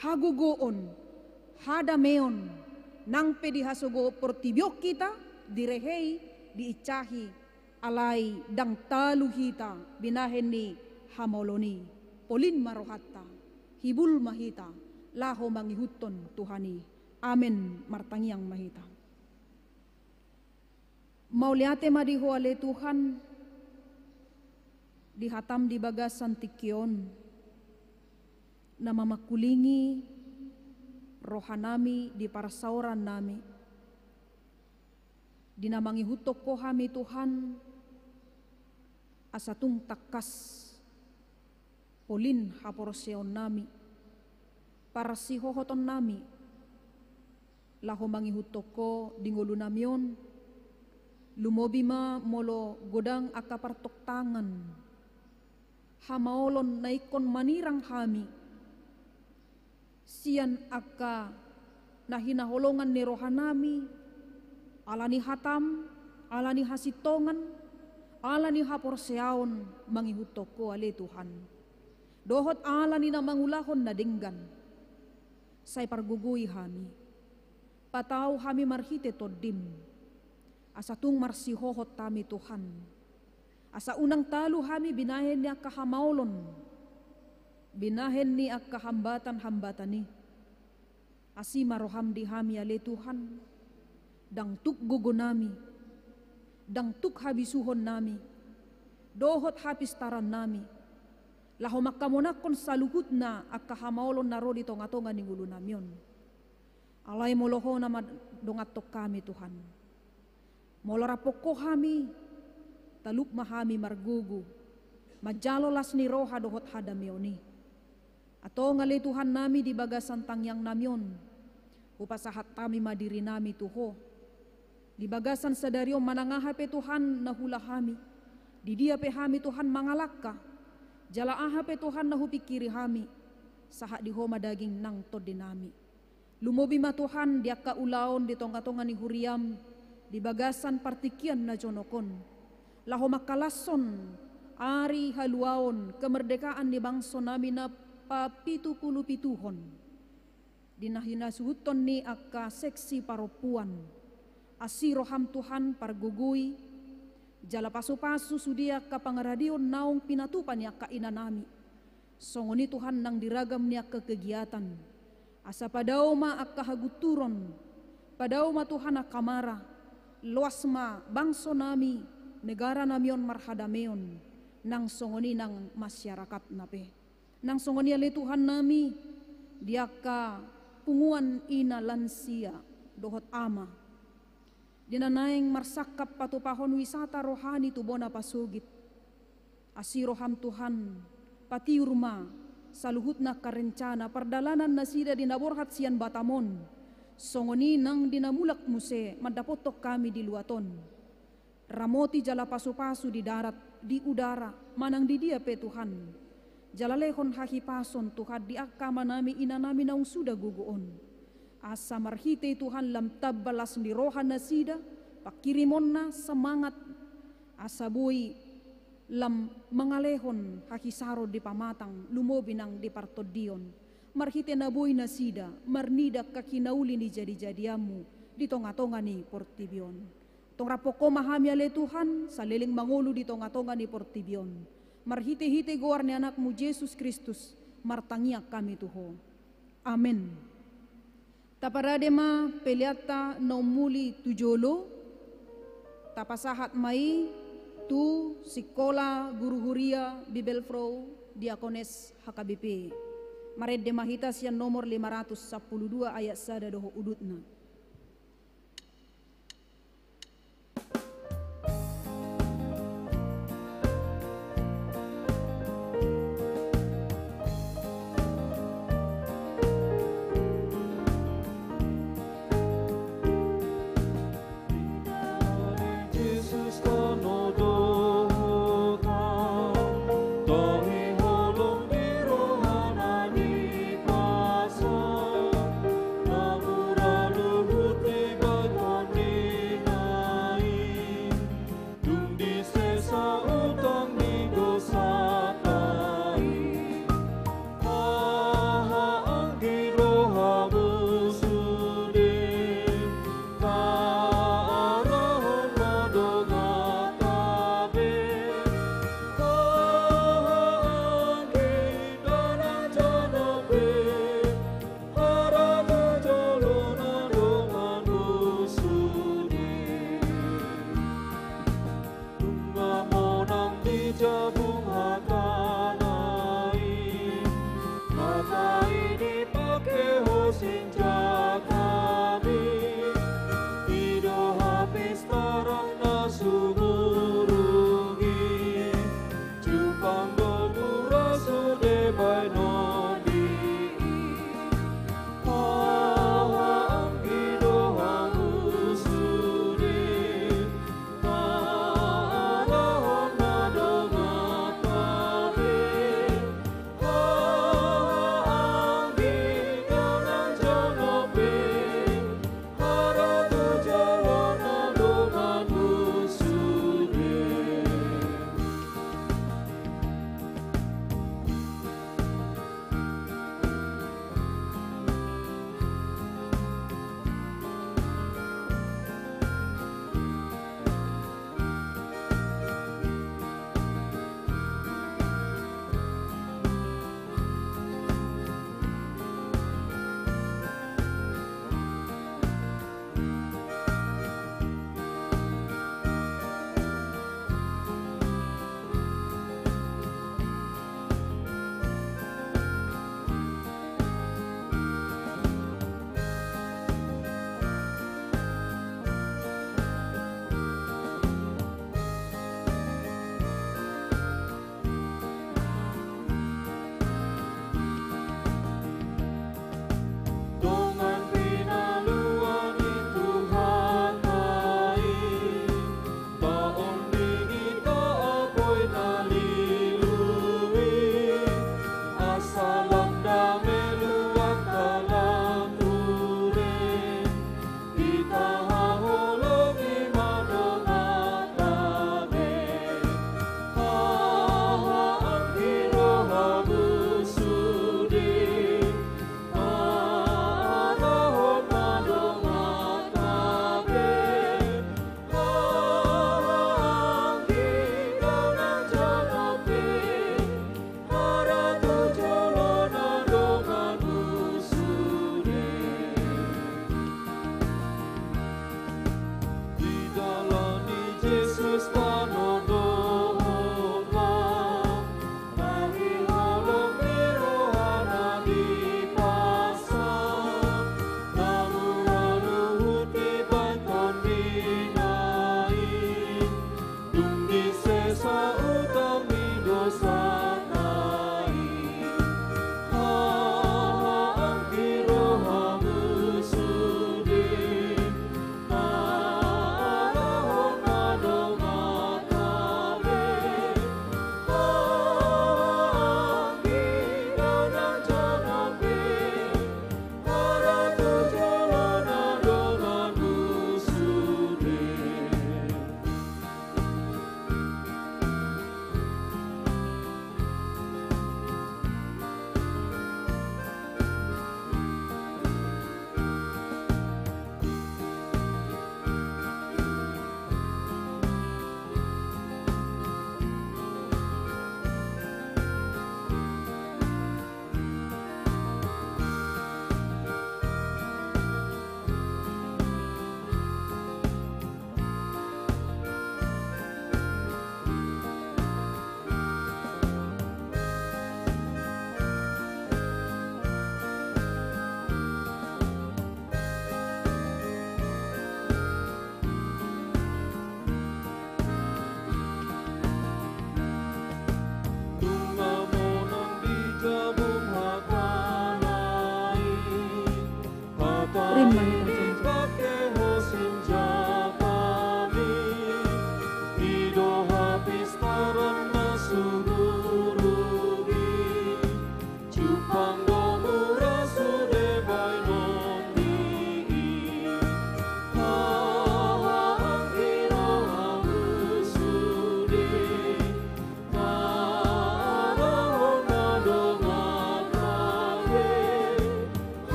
hagogoon, hadameon, nang pe dihasogohon portibi on hita, direhei, diinsahi, alai ndang talu hita binahen ni hamaolon i. Polin ma rohanta, hibul ma hita, laho mangihuthon Tuhan i. Amen. Martangiang ma hita. Mauliate ma di Ho ale Tuhan, di hatam di bagasan tingki on, na mamangkulingi rohanami di parsaorannami, di na mangihuthon Ho hami Tuhan, asa tung tangkas polin haporseaonnami, parsihohotonnami, laho mangihuthon Ho di ngolunami on, lumobi ma molo godang angka partoktangan, hamaolon na ingkon manirang hami, sian angka na hinaholongan ni rohanami, ala ni hatam, ala ni hasintongan, ala ni haporseaon mangihuthon Ho ale Tuhan. Dohot ala ni na mangulahon na denggan. Sai pargogoi hami. Patau hami marhite Tondim. Asa tung marsihohot hami Tuhan. Asa unang talu hami binahen ni angka hamaolon. Binahen ni angka hambatan-hambatan i. Asi ma roham di hami ale Tuhan, ndang tuk gogonami, ndang tuk habisuhonnami, dohot hapistarannami, laho mangkamonangkon saluhutna angka hamaolon na ro di tongatonga ni ngolunami on. Alai molo Ho na mandonganhon hami Tuhan. Molo rap Ho hami, talup ma hami margogo, manjalo las ni roha dohot hadameon i. Antong ale Tuhannami di bagasan tangiangnami on, hupasahat hami ma dirinami tu Ho. Di bagasan sadari on manang aha pe Tuhan na huula hami, di dia pe hami Tuhan mangalangka, jala aha pe Tuhan na hupingkiri hami, sahat di Ho ma daging nang tondinami. Lumobi ma Tuhan di angka ulaon di tongatonga ni huriam, di bagasan partingkian na jonok on. Laho mangkalashon ari haluaon kemerdekaan ni bangsonami na papitupulupituhon. Di na hinasuhuthon ni angka seksi parompuan. Asi roham Tuhan pargogoi, jala pasupasu sude angka pangaradion naung pinatupa ni angka inanami. Songon i Tuhan nang di ragam ni angka kegiatan. Asa padao ma angka hagunturon, padao ma Tuhan angka mara, loas ma bangsonami, negaranami on marhadameon, nang songon i nang masyarakatna pe. Nang songon i ale Tuhannami, di angka punguan ina lansia, dohot ama. Di na naeng marsangkap patupahon wisata rohani tu bona pasogit. Asi roham Tuhan, patiur ma, saluhutna angka rencana, pardalanan nasida di na borhat sian Batam on. Songon i nang di na mulak muse mandapothon hami di luat on. Ramoti jala pasupasu di darat, di udara, manang di dia pe Tuhan. Jala lehon hahipason Tuhan di angka amanami inanami naung suda gogo on. Asa marhite i Tuhan lam tamba las ni roha nasida, pangkirimonna semangat, asa boi lam mangalehon hahisaron di pamatang, lumobi nang di partondion. Marhite na boi nasida marnida angka hinauli ni jadijadianmu di tongatonga ni portibi on. Tong rap Ho ma hami ale Tuhan, saleleng mangolu di tongatonga ni portibi on. Marhitehite goar ni Anakmu Jesus Kristus, martangiang hami tu Ho. Amen. Taparade ma peleanta na umuli tu jolo, tapasahat ma i tu Sikola Guru Huria Bibelvrouw Diakones H K B P. Marende ma hita sian nomor lima ratus sampulu dua ayat sada dohot udutna.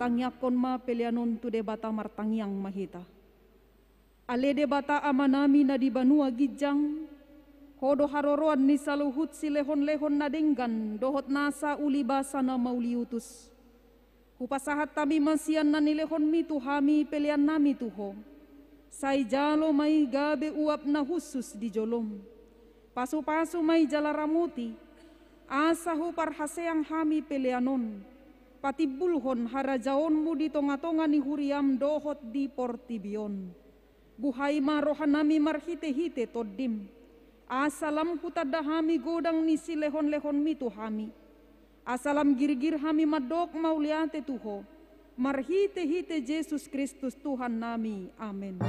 Tangiangkon ma pelean on tu Debata. Martangiang ma hita. Ale Debata Amanami na di banua ginjang, Ho do haroroan ni saluhut silehonlehon na denggan dohot nasa uli basa na mauliutus. Hupasahat hami ma sian na nilehonMi tu hami peleannami tu Ho. Sai jalo ma i gabe uap na hushus di joloM. Pasupasu ma i jala ramoti, asa huparhaseang hami pelean on patimbulhon harajaonMu di tongatonga ni huriaM dohot di portibi on. Buhai ma rohanami marhitehite TondiM, asa lam hutanda hami godang ni silehonlehonMi tu hami, asa lam girgir hami mandok mauliate tu Ho, marhitehite Jesus Kristus Tuhannami. Amen.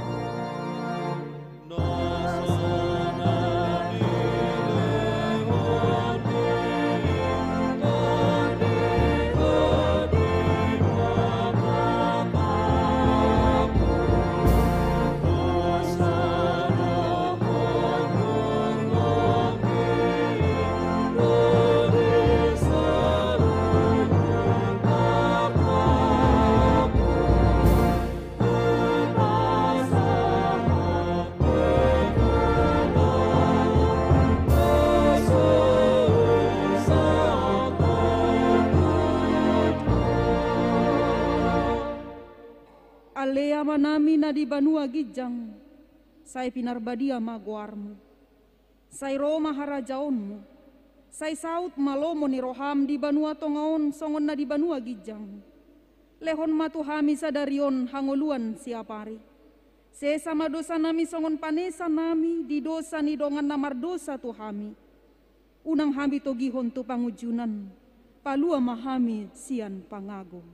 Ale Amanami na di banua ginjang, sai pinarbadia ma goarMu. Sai ro ma harajaonMu. Sai saut ma lomo ni rohaM di banua tonga on songon na di banua ginjang. Lehon ma tu hami sadari on hangoluan siapari. Sesa ma dosanami songon panesanami di dosa ni dongan na mardosa tu hami. Unang hami togihon tu pangunjunan, palua ma hami sian pangago.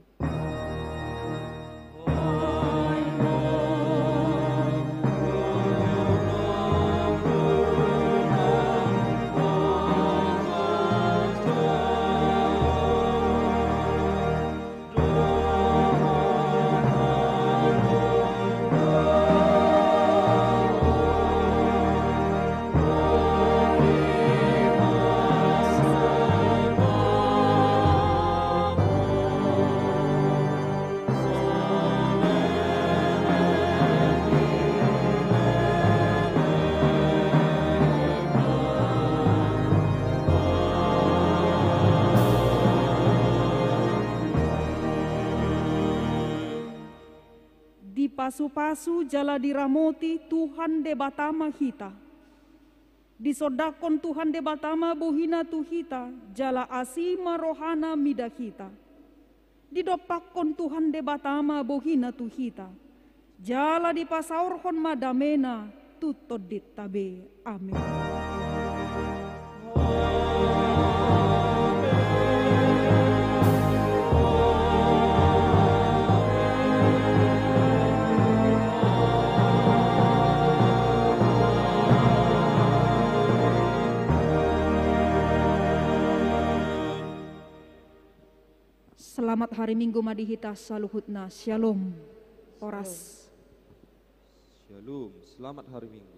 Dipasupasu jala diramoti Tuhan Debata ma hita. Disondangkon Tuhan Debata ma bohiNa tu hita, jala asi ma rohaNa mida hita. Didompakkon Tuhan Debata ma bohiNa tu hita, jala dipasaorhon ma dameNa tu tondinta be. Amen. Selamat hari Minggu ma di hita saluhutna. Shalom. Horas. Shalom. Selamat hari Minggu.